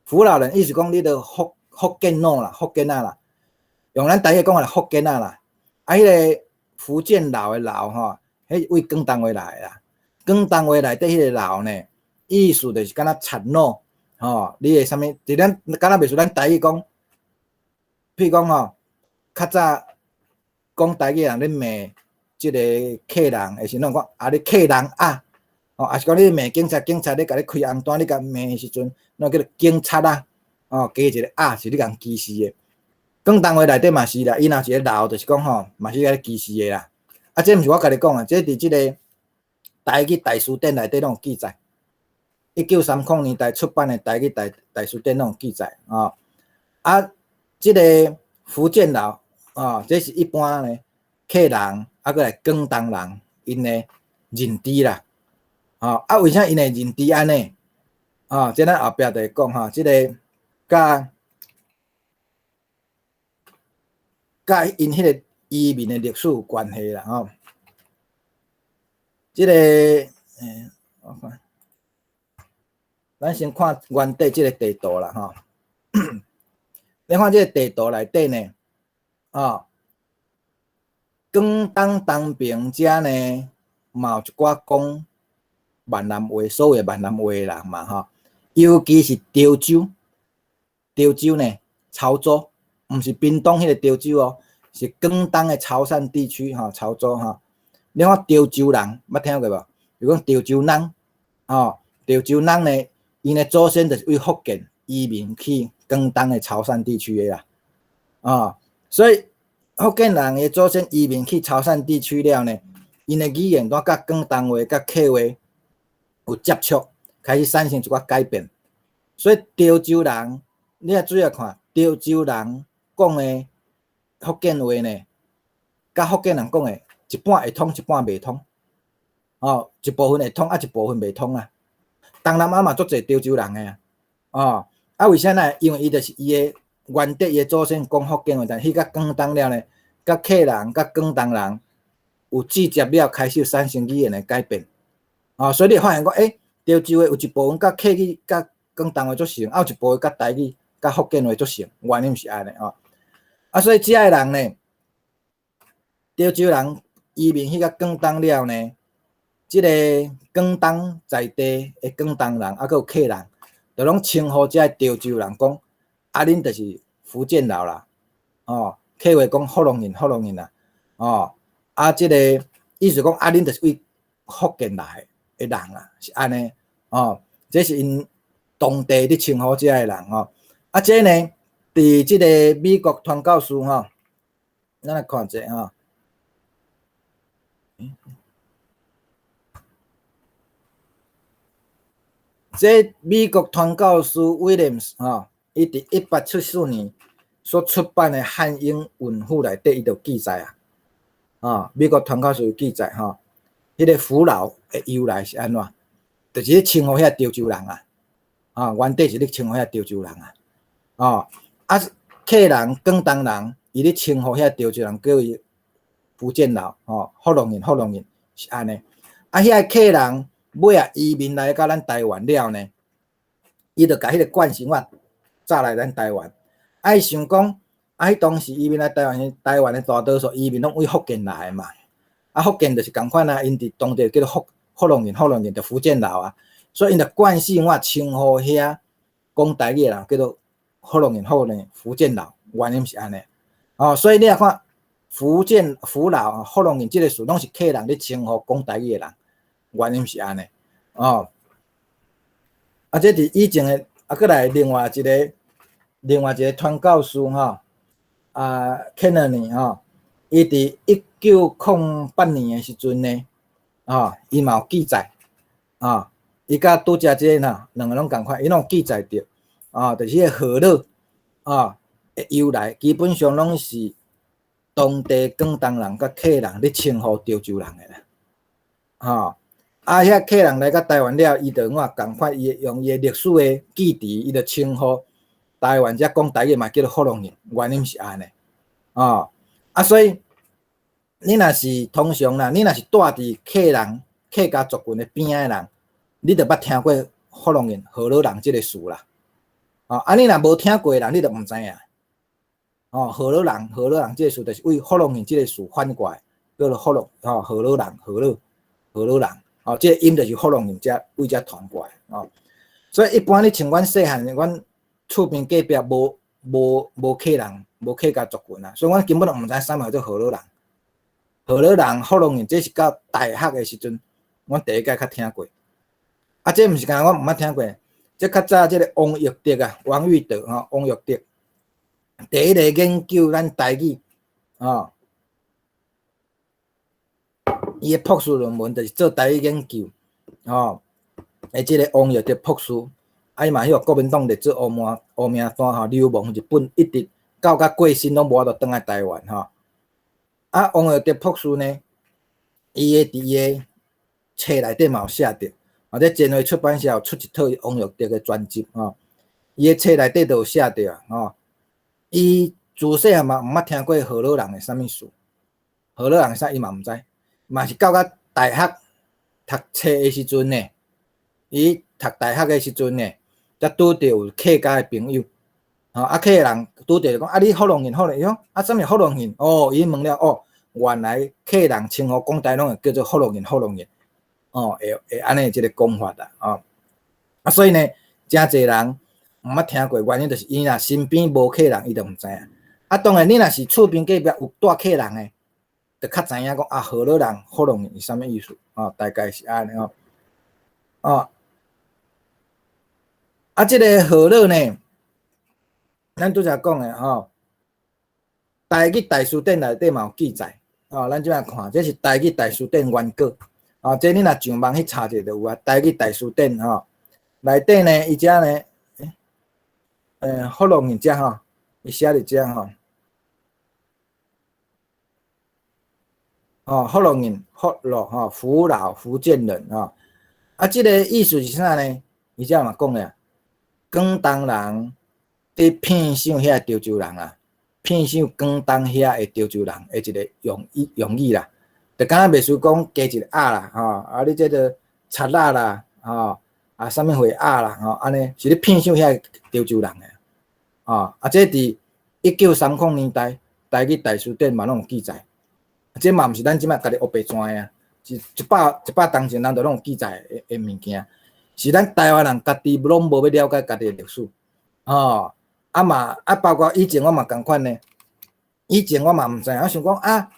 福佬人意思講你著福建佬啦，福建仔啦，用咱台語講來福建仔啦。啊，彼个福建佬的佬吼，彼是對廣東話來的啦。廣東話內底彼个佬呢，意思就是敢若賊佬，吼，你會啥物？就咱敢若袂輸咱台語講，譬如講吼，較早講台語人咧罵這个客人的時陣，講啊你客人啊，哦，抑是講你罵警察，警察咧共你開紅單，你共罵的時陣，那叫做警察啊，哦，加一個啊，是咧共歧視的。廣東話內底嘛是啦，伊若一個老，就是講吼，嘛是咧歧視的啦。啊，這毋是我家己講的，這佇這个台語大辭典內底攏有記載。1930年代出版的台語大辭典攏有記載啊。啊，這个福建佬啊，這是一般呢客人，啊，閣來廣東人𪜶的認知啦。哦，啊，為啥𪜶會認知按呢？啊，這咱後壁就會講吼，這个佮佮𪜶彼个移民的歷史有關係啦，吼。這个，我看，咱先看原底這个地圖啦，吼。你看這个地圖內底呢，哦，廣東東爿遮呢，嘛有一寡講閩南話，所謂閩南話的人嘛，吼，尤其是潮州，潮州呢，潮州，毋是屏東彼個潮州哦，是廣東的潮汕地區，吼，潮州吼。你看潮州人，捌聽過無？比如講潮州人，吼，潮州人呢，𪜶的祖先就是對福建移民去廣東的潮汕地區的啦，哦，所以福建人的祖先移民去潮汕地區了呢，𪜶的語言都佮廣東話、佮客話有接觸，開始產生一寡改變。所以潮州人，你若注意看，潮州人講的福建話呢，佮福建人講的，一半會通，一半袂通。哦，一部分會通，啊一部分袂通啊。東南亞嘛足濟潮州人的啊，哦，啊為啥呢？因為伊就是伊的原底，伊的祖先講福建話，但去到廣東了呢，佮客人、佮廣東人有接觸了，開始有產生語言的改變。哦，所以你會發現講，欸，潮州話有一部分佮客語、佮廣東話足像，啊有一部分佮台語、佮福建話足像，原因是按呢哦。啊，所以遮的人呢，潮州人移民去到廣東了呢，這个廣東在地的廣東人，啊，閣有客人，就攏稱呼遮的潮州人講，啊，恁就是福建佬啦，哦，客話講福隆人，福隆人啦，哦，啊，這个意思講，啊，恁就是對福建來的人啦，是按呢，哦，這是𪜶當地咧稱呼遮的人吼，啊，這呢，佇這个美國傳教士吼，咱來看者吼。這美國傳教士 Williams 吼，伊佇1874年所出版的《漢英文賦》內底，伊就記載啊，啊，美國傳教士有記載吼，彼個福佬的由來是按怎？就是咧稱呼遐潮州人啊，啊，原底是咧稱呼遐潮州人啊，哦，啊，客人廣東人，伊咧稱呼遐潮州人叫伊福建佬，吼，福隆人，福隆人是按呢，啊，遐個客人尾仔移民來到咱台灣了呢，伊就共彼個慣性法載來咱台灣，啊，伊想講，啊，彼當時移民來台灣時，台灣的大多數移民攏對福建來的嘛，啊，福建就是仝款啊，𪜶佇當地叫做福隆人，福隆人就福建佬啊，所以𪜶就慣性法稱呼遐講台語的人叫做福隆人，福隆人，福建佬，原因是按呢，哦，所以你若看福建福佬、福隆人這个詞，攏是客人咧稱呼講台語的人，原因是按呢，哦，啊，這佇以前的，啊，閣來另外一个傳教士吼，啊，Kennedy 吼，伊佇1908年的時陣呢，吼，伊嘛有記載，啊，伊佮拄才這个呐，兩个攏仝款，伊攏有記載著，啊，就是彼個河洛，啊，的由來，基本上攏是當地廣東人佮客人咧稱呼潮州人的啦，吼，啊，遐客人來到台灣了，伊就怎仝款，伊用伊的歷史的記憶，伊就稱呼台灣遮講台語嘛叫做福隆人，原因是按呢，哦，啊，所以你若是通常啦，你若是住佇客人客家族群的邊仔的人，你就捌聽過福隆人、河洛人這个詞啦，哦，啊，你若無聽過的人，你就毋知影，哦，河洛人、河洛人這个詞就是對福隆人這个詞反過來，叫做福隆，吼，河洛人、河洛、河洛人，哦，這个音就是福隆人遮對遮傳過來，哦，所以一般你像阮細漢，阮厝邊隔壁無客人，無客家族群啊，所以阮根本就毋知啥物叫做河洛人。河洛人、福隆人，這是到大學的時陣，阮第一擺較聽過。啊，這毋是干焦阮毋捌聽過，這較早這个王育德啊，王育德吼，王育德第一个研究咱台語，吼，伊的博士論文就是做台語研究，吼，的這个王育德博士，啊，伊嘛彼個國民黨列做烏名單吼，流亡日本，一直到甲過身攏無法度轉來台灣吼。啊，王育德博士呢，伊的佇伊的冊內底嘛有寫著，啊，這前回出版社有出一套王育德的專輯吼，伊的冊內底就有寫著啊，吼，伊自細漢嘛毋捌聽過河洛人的啥物事，河洛人啥伊嘛毋知，嘛是到甲大學讀冊的時陣呢，伊讀大學的時陣呢，才拄著有客家的朋友，吼，啊，客家人拄著講啊，你福隆人，福隆人，伊講啊，啥物福隆人？哦，伊問了，哦，原來客人稱呼講台攏會叫做福隆人，福隆人，哦，會按呢這个講法啦，哦，啊，所以呢，誠濟人毋捌聽過，原因就是伊若身邊無客人，伊就毋知影。啊，當然你若是厝邊隔壁有住客人的，就較知影講啊，河洛人、福隆人是啥物意思，哦，大概是按呢哦，哦，啊，這个河洛呢，咱拄才講的吼，台語大辭典內底嘛有記載，哦，咱這擺看，這是台語大辭典原稿，哦，這你若上網去查者就有啊。台語大辭典吼，內底呢，伊遮呢，福隆人遮吼，伊寫佇遮吼，哦，福隆人，福佬吼，福佬，福建人吼，啊，這个意思是啥呢？伊遮嘛講咧，廣東人佇騙賞遐潮州人啊，騙賞廣東遐的潮州人的一个用語啦，就敢若袂輸講加一个鴨啦，吼，啊，你這个賊仔啦，吼，啊，啥物貨鴨啦，吼，按呢是咧騙賞遐潮州人的，吼，啊，這佇1930年代台語大辭典嘛攏有記載，這嘛毋是咱這擺家己烏白跩的啊，是一百當前人就攏有記載的物件，是咱台灣人家己攏無欲了解家己的歷史，吼。啊嘛，啊包括以前我嘛仝款呢，以前我嘛毋知影，我想講啊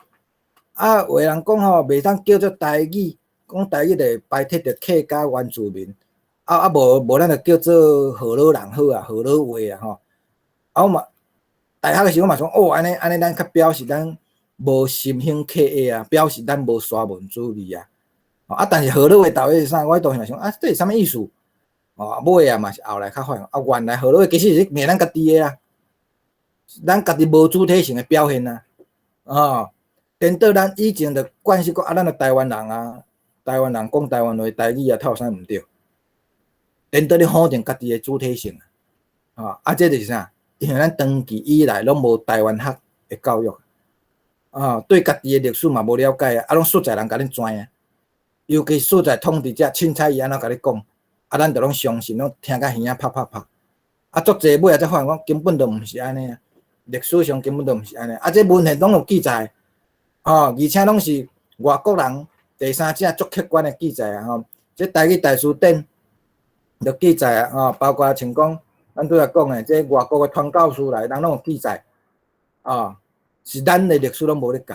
啊，有的人講吼，袂當叫做台語，講台語就會排斥著客家原住民，啊啊無無，咱就叫做河洛人好啊，河洛話啊吼。啊我嘛大學的時我嘛想，哦，按呢按呢，咱較表示咱無新興客家啊，表示咱無沙文主義啊。啊，但是河洛話到底是啥？我當時嘛想，啊，這是啥物意思？哦，尾啊嘛是後來較發現，啊，原來河洛話其實是罵咱家己的啊，咱家己無主體性的表現啊。哦，顛倒咱以前就慣勢講啊，咱就台灣人啊，台灣人講台灣話，台語啊，透有啥毋對？顛倒你否定家己的主體性啊！啊，這就是啥？因為咱長期以來攏無台灣學的教育，啊，對家己的歷史嘛無了解啊，啊，攏實在人共恁跩啊，尤其實在統治者凊彩伊按怎共你講，啊，咱就攏相信，攏聽甲耳仔啪啪啪。啊，足濟尾仔才發現講根本就毋是按呢啊，歷史上根本就毋是按呢。啊，這文獻攏有記載，哦，而且攏是外國人第三者足客觀的記載啊，吼，這台語大辭典就記載啊，吼，包括像講咱拄才講的，這外國的傳教士來，人攏有記載，哦，是咱的歷史攏無咧教，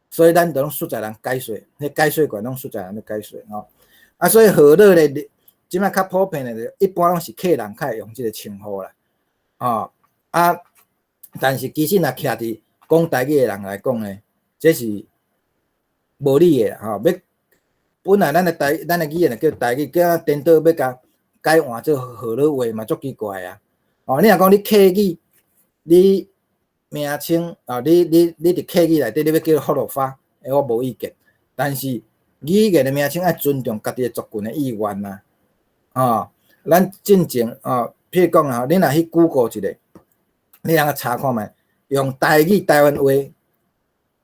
所以咱就攏實在人解說，彼解說權攏實在人咧解說，吼。啊，所以河洛咧，這擺較普遍的，一般攏是客人較會用這個稱呼啦，哦，啊，但是其實若徛佇講台語的人來講呢，這是無理的吼。欲本來咱的台，咱的語言就叫台語，叫顛倒欲共改換做河洛話嘛，足奇怪啊！哦，你若講你客語，你名稱啊，你佇客語內底，你欲叫福樂花，欸，我無意見。但是語言的名稱愛尊重家己的族群的意願啊！哦，咱進前哦，譬如講啊，你若去 Google 一下，你通查看覓，用台語台灣話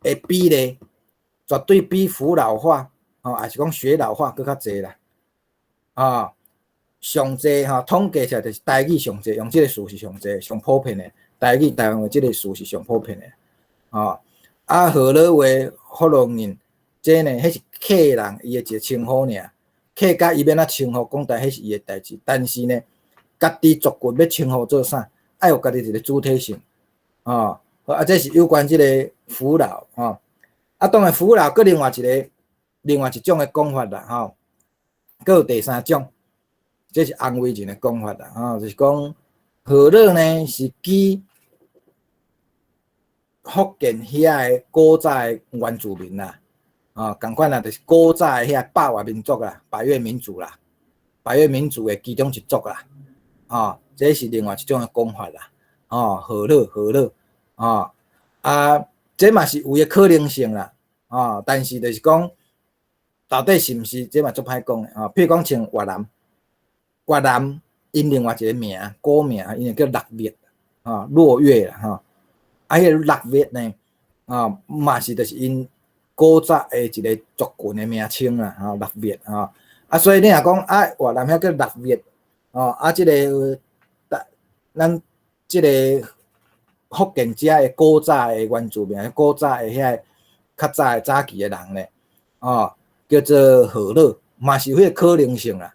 的比例，絕對比福佬話，吼，抑是講雪老話閣較濟啦。啊，上濟吼，統計起來就是台語上濟，用這個詞是上濟、上普遍的。台語台灣話這個詞是上普遍的。哦，啊，河洛話、福佬人，這呢，彼是客人伊的一個稱呼爾。客家伊欲按怎稱呼講台，彼是伊的代誌。但是呢，家己族群欲稱呼做啥，愛有家己一個主體性。哦，啊，這是有關這個福佬，吼。啊，當然福佬閣另外一個、另外一種的講法啦，吼。閣有第三種，這是洪維仁的講法啦，吼，就是講河洛呢是指福建遐的古早的原住民啦，啊，仝款啦，就是古早的遐百越民族啦，百越民族啦，百越民族的其中一族啦，啊，這是另外一種的講法啦，哦，河洛河洛，啊，啊，這嘛是有的可能性啦，啊，但是就是講到底是毋是，這嘛足歹講的，啊，譬如講像越南，越南𪜶另外一個名，古名，𪜶叫六月，啊，駱越啦，吼。啊，彼個六月呢，啊，嘛是就是𪜶古早的一個族群的名稱啦，吼，六月，吼。啊，所以你若講啊，越南遐叫六月，吼，啊，這個咱這個福建遮的古早的原住民，古早的遐較早的早期的人咧，哦，叫做河洛，嘛是有彼個可能性啦，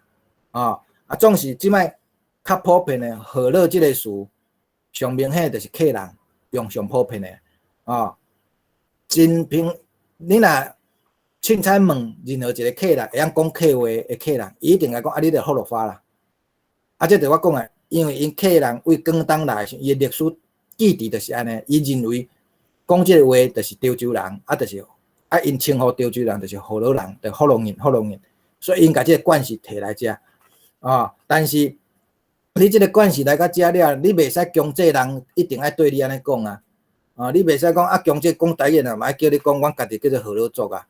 哦，啊，總是這擺較普遍的河洛這個詞，上明顯就是客人。用上普遍的，哦，真平，你若凊彩問任何一個客人會曉講客話的客人，伊一定會講啊，你著福樂花啦。啊，這著我講的，因為𪜶客人對廣東來的時，伊的歷史記憶就是按呢，伊認為講這個話就是潮州人，啊，就是啊，𪜶稱呼潮州人就是河洛人，就福佬人，福佬人，所以𪜶共這個慣勢提來遮，啊，但是。你這個慣勢來到遮了，你袂使強制人一定愛對你按呢講啊！啊，你袂使講啊，強制講台語人嘛愛叫你講，阮家己叫做河洛族啊！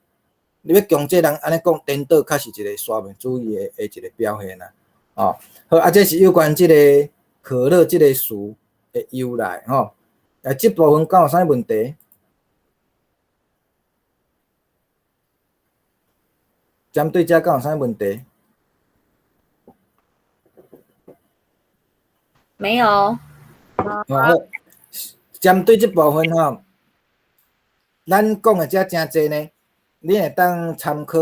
你欲強制人按呢講，顛倒確實一個沙文主義的一個表現啊！哦，好啊，這是有關這個河洛這個詞的由來吼。啊，這部分敢有啥物問題？針對這敢有啥物問題？沒有。哦，好，針對這部分吼，咱講的這誠濟呢，你會當參考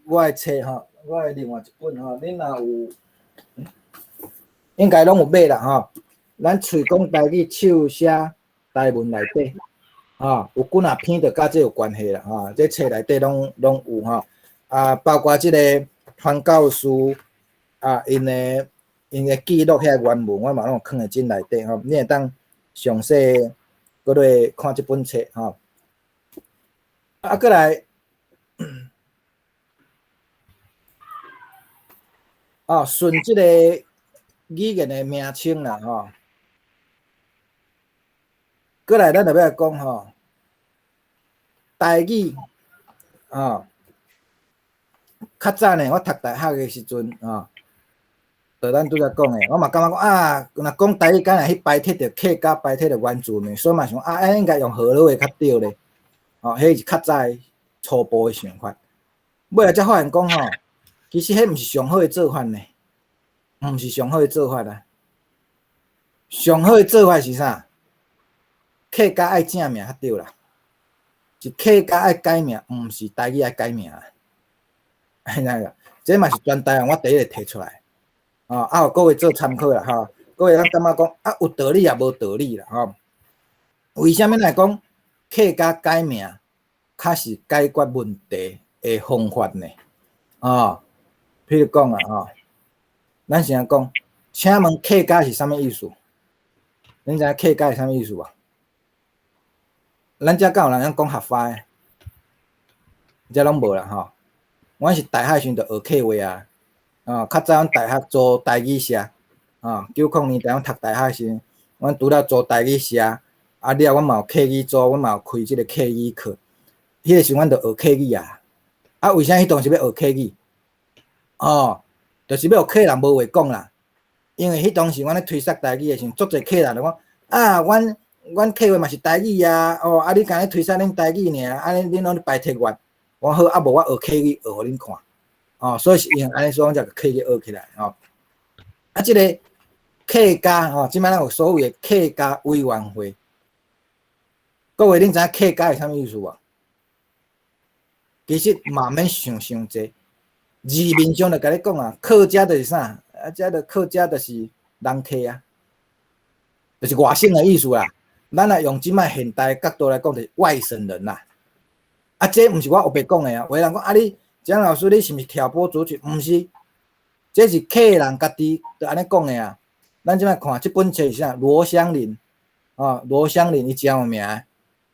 我的冊吼，我的另外一本吼，恁若有，應該攏有買啦吼。咱喙講台語手寫台文內底，吼，有幾若篇就佮這有關係啦吼，這冊內底攏攏有吼，啊，包括這個傳教士啊，𪜶的。𪜶的記錄遐原文，我嘛攏有囥佇這內底吼，你會當詳細閣落看這本冊吼。啊，閣來，哦，順這個語言的名稱啦，吼。閣來，咱就欲來講吼，台語，哦，較早呢，我讀大學的時陣，哦，就咱拄才講的，我嘛感覺講啊，若講台語，敢若去排斥著客家，排斥著原住民，所以嘛想啊，應該用河洛話較對咧。哦，彼是較早的初步的想法。尾仔才發現講吼，其實彼毋是上好的做法呢，毋是上好的做法啊。上好的做法是啥？客家愛正名較對啦，是客家愛改名，毋是台語愛改名啊。知影？這嘛是全台灣我第一個提出來。哦，啊，予各位做參考啦，吼。各位咱感覺講啊，有道理也無道理啦，吼。為啥物來講客家改名較是解決問題的方法呢？哦，譬如講啊，吼，咱先講，請問客家是啥物意思？恁知影客家是啥物意思無？咱遮敢有人曉講客話的？遮攏無啦，吼。阮是大學時陣就學客話啊，哦，較早阮大學組台語社，哦，90年代阮讀大學時，阮除了組台語社，啊了阮嘛有客語組，阮嘛有開這個客語課。彼個時阮就學客語啊。啊，為啥彼當時欲學客語？哦，就是欲予客人無話講啦。因為彼當時阮咧推捒台語的時陣，足濟客人就講啊，阮客話嘛是台語啊，哦，啊你敢咧推捒恁台語爾，啊恁攏咧排斥阮。我好啊，無我學客語學予恁看，哦，所以是因為按呢，所以阮才客語學起來，吼。啊，這個客家吼，這擺咱有所謂的客家委員會，各位恁知影客家是啥物意思無？其實嘛免想傷濟，字面上就共你講啊，客家就是啥？啊，這个客家就是人客啊，就是外省的意思啦。咱若用這擺現代角度來講，就是外省人啦。啊，這毋是我烏白講的啊！有的人講啊，你蔣老師，你是毋是挑撥族群？毋是，這是客人家己就按呢講的啊。咱這擺看這本冊是啥？羅香林，哦，羅香林伊誠有名，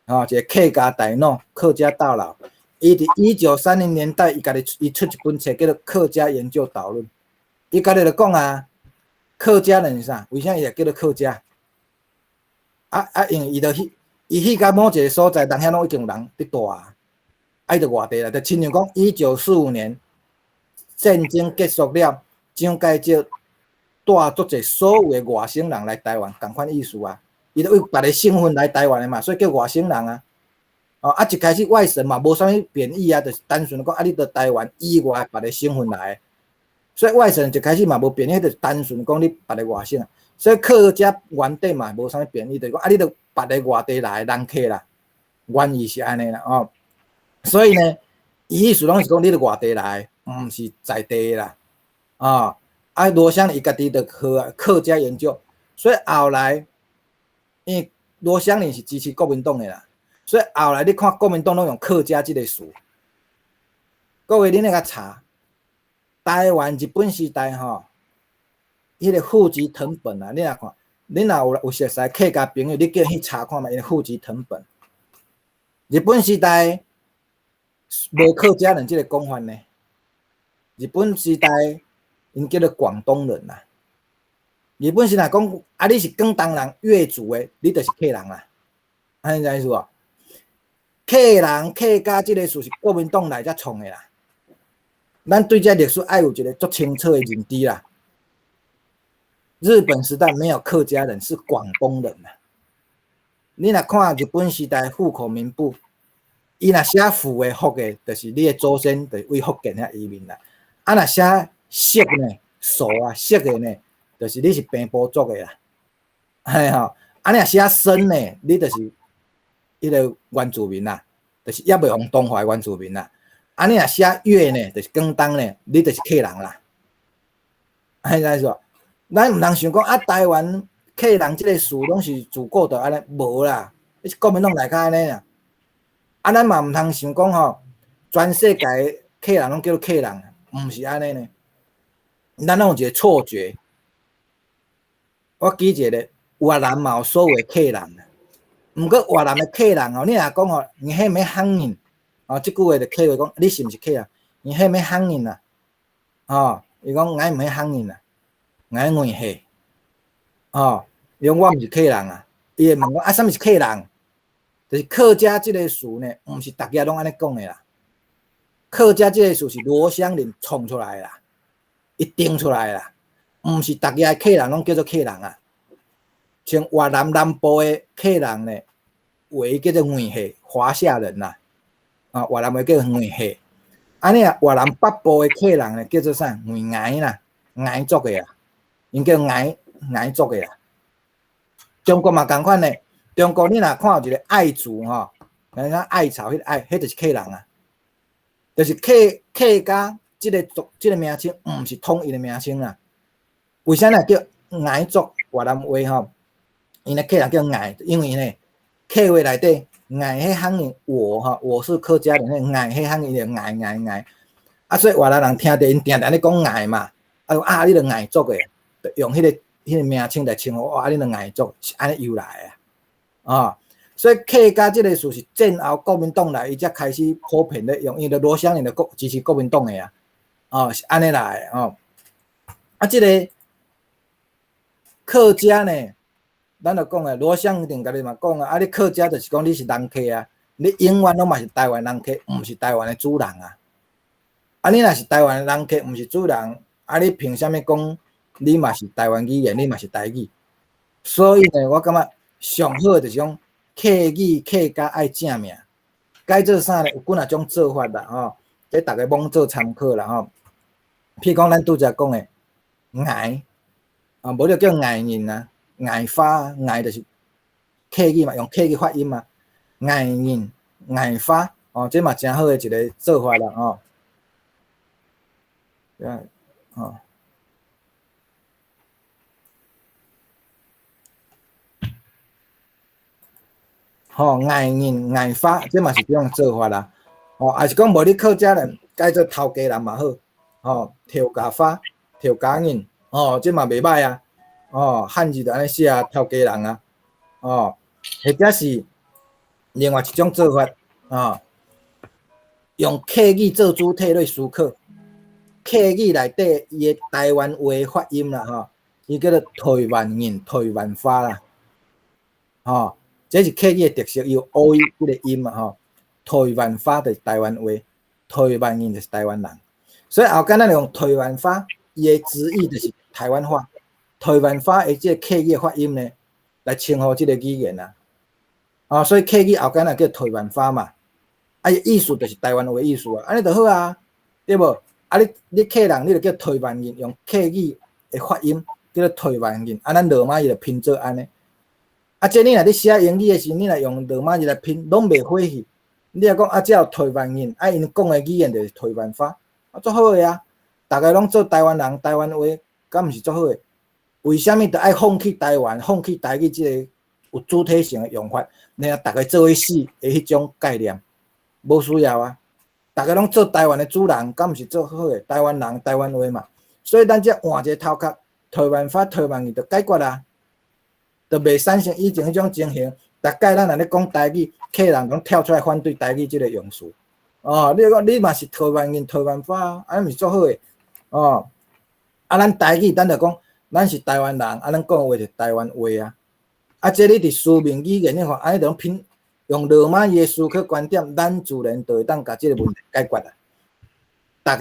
哦，一個客家大佬，客家大佬。伊佇1930年代，伊家己伊出一本冊叫做《客家研究導論》。伊家己就講啊，客家人是啥？為啥伊會叫做客家？啊啊，因為伊就去，伊去到某一個所在，人遐攏已經有人佇住啊。啊，伊就外地來，就親像講，1945年戰爭結束了，蔣介石帶足濟所有的外省人來台灣，仝款意思啊。伊就為別个省份來台灣的嘛，所以叫外省人啊。哦，啊，一開始外省嘛，無啥物貶義啊，就是單純講啊，你佇台灣以外別个省份來的，所以外省一開始嘛無貶義，就是單純講你別个外省啊。所以客家原底嘛無啥物貶義，就是講啊，你佇別个外地來的人客啦，原意是按呢啦，哦。所以呢，伊意思攏是講你佇外地來，毋是在地的啦，啊，啊，羅香林伊家己就學客家研究，所以後來，因為羅香林是支持國民黨的啦，所以後來你看國民黨攏用客家這個詞。各位，恁來共查，台灣日本時代吼，彼個戶籍謄本啊，你若看，恁若有熟似客家朋友，你叫去查看覓，𪜶戶籍謄本。日本時代無客家人這個講法呢。日本時代，𪜶叫做廣東人啦。日本時代講啊，你是廣東人、粵族的，你就是客人啦。按呢知影意思無？客人、客家這個詞是國民黨來才創的啦。咱對這歷史愛有一個足清楚的認知啦。日本時代沒有客家人，是廣東人啦。你若看日本時代戶口名簿，伊若寫福的福的，就是你的祖先就是為福建遐移民來。啊，若寫色呢，素啊色的呢，就是你是平埔族的啦。嘿吼，啊，你若寫生呢，你就是彼個原住民啦，就是猶未予同化的原住民啦。啊，你若寫粵呢，就是廣東呢，你就是客人啦。嘿，知影意思無？咱毋通想講啊，台灣客人這個詞攏是自古就按呢，無啦，彼是國民黨來較按呢啦。啊，咱嘛毋通想講吼，全世界客人攏叫做客人，毋是按呢呢。咱攏有一個錯覺。我舉一個例，越南嘛有所謂客人，毋過越南的客人吼，你若講吼，你彼毋漢人，哦，這句話就客話講，你是毋是客人？你彼毋漢人啊？哦，伊講𠊎毋彼漢人啊，𠊎外客，哦，伊講我毋是客人啊，伊會問講啊，啥物是客人？就是客家這個詞呢，毋是逐家攏按呢講的啦。客家這個詞是羅香林創出來的啦，伊定出來的啦，毋是逐家客人攏叫做客人啊。像越南南部的客人呢，話叫做外客，華夏人啦，啊，越南話叫做外客。按呢啊，越南北部的客人呢，叫做啥？外𠊎啦，𠊎族的啊，𪜶叫𠊎𠊎族的啦。中國嘛仝款呢，中國你若看有一個艾族吼，人家艾草彼個艾，彼就是客人啊，就是客客家這個族這個名稱，毋是統一的名稱啦。為啥呢叫𠊎族越南話吼？𪜶的客人叫𠊎，因為呢，客話內底𠊎彼鄉音我吼，我是客家人，彼𠊎彼鄉音就𠊎𠊎𠊎，啊，所以越南人聽著𪜶定定咧講𠊎嘛，啊，啊，你著𠊎族的，就用彼個名稱來稱呼，哇，你著𠊎族是按呢由來的啊，哦，所以客家這個詞是戰後國民黨來，伊才開始普遍咧用，因為羅香林就國支持國民黨的啊，哦，是按呢來的哦，啊，這個客家呢？咱就講啊，羅香林家己嘛講啊，啊你客家就是講你是人客啊，你永遠攏嘛是台灣人客，毋是台灣的主人啊。啊，你若是台灣人客，毋是主人，啊你憑啥物講你嘛是台灣語言，你嘛是台語？所以呢，我感覺上好的就是講客語客家愛正名，改做啥呢？有幾若種做法啦，吼，這逐家罔做參考啦，吼。譬如講，咱拄才講的𠊎，啊，無就叫𠊎人啊。𠊎花，𠊎就是客語嘛，用客語發音嘛。𠊎人，𠊎花，哦，這嘛誠好的一個做法啦，哦。哦。吼，𠊎人，𠊎花，這嘛是這種做法啦。哦，抑是講無你客家人改做頭家人嘛好，哦，頭家花，頭家人，哦，這嘛袂䆀啊。哦，漢字就按呢寫啊，頭家人啊，哦，或者是另外一種做法，哦，用客語做主體來思考，客語內底伊的台灣話發音啦，吼，伊叫做台灣人、台灣話啦，吼，這是客語的特色，伊有 O 這個音嘛，吼，台灣話就是台灣話，台灣人就是台灣人，所以後間咱用台灣話，伊的直譯就是台灣話。台灣話的這個客語發音呢，來稱呼這個語言啊，啊，所以客語後間啊叫台灣話嘛，啊，意思就是台灣話意思啊，按呢就好啊，對無？啊，你客人你就叫台灣人，用客語的發音叫做台灣人，啊，咱羅馬字就拼做按呢。啊，這你若咧寫英語的時，你若用羅馬字來拼，攏袂火去。你若講啊，這有台灣人，啊，𪜶講的語言就是台灣話，啊，足好的啊，逐家攏做台灣人，台灣話，敢毋是足好的？為啥物著愛放棄台灣、放棄台語這個有主體性的用法，然後逐家做伙死的彼種概念，無需要啊！逐家攏做台灣的主人，敢毋是足好的？台灣人、台灣話嘛，所以咱才換一個頭殼，台灣話、台灣語就解決啦，就袂產生以前彼種情形。逐擺咱若咧講台語，客人攏跳出來反對台語這個用詞。哦，你講你嘛是台灣人、台灣話啊，按呢毋是足好的？哦，啊，咱台語，咱就講。咱是台灣人，啊，咱講話是台灣話啊。啊，這你佇書面語言你看，按呢種拼用羅馬字的思考觀點，咱自然就會當共這個問題解決啦。逐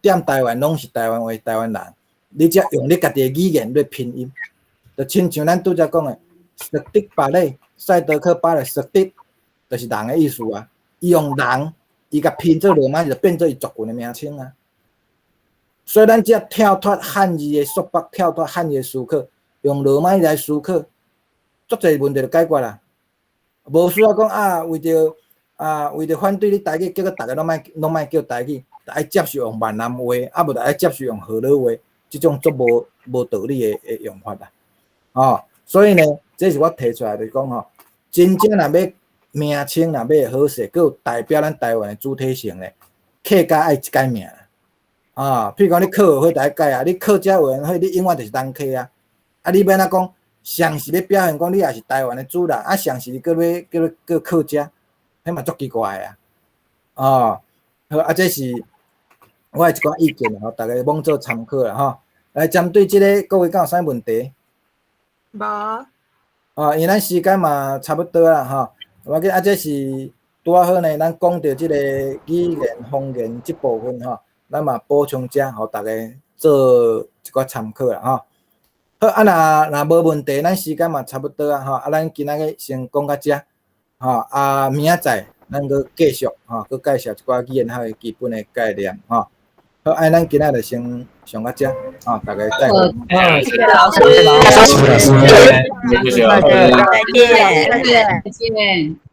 家踮台灣攏是台灣話，台灣人，你才用你家己的語言來拼音，就親像咱拄才講的，實德巴勒、賽德克巴萊，實德就是人的意思啊。伊用人，伊共拼做羅馬字，就變做伊族群的名稱啊。所以咱才跳脫漢字的束縛，跳脫漢字的思考，用羅馬字來思考，足濟問題就解決啦。無需要講啊，為著反對你台語，結果逐家攏莫叫台語，愛接受用閩南話，啊無就愛接受用河洛話，這種足無道理的用法啦。哦，所以呢，這是我提出來就是講吼，真正若欲名稱若欲會好勢，閣有代表咱台灣的主體性咧，客家愛一改名。啊，譬如講你客委會就愛改啊，你客家委員會你永遠就是人客啊。啊，你欲按怎講？上是欲表現講你也是台灣的主人，啊，上是閣欲叫做叫客家，彼嘛足奇怪的啊。哦，好，啊，這是我的一寡意見吼，逐家罔做參考啦吼。來針對這个，各位敢有啥問題？無。哦，因為咱時間嘛差不多啦吼，無要緊啊，這是拄仔好呢，咱講著這个語言方言這部分吼，咱嘛補充遮，予逐家做一寡參考啦吼。好，啊，若無問題，咱時間嘛差不多啊吼，啊，咱今仔日先講到遮，吼，啊，明仔載咱閣繼續吼，閣介紹一寡語言學的基本的概念吼。好，啊，咱今仔就先上到遮，吼，大家再會。謝謝老師，謝謝老師，謝謝，再見，再見。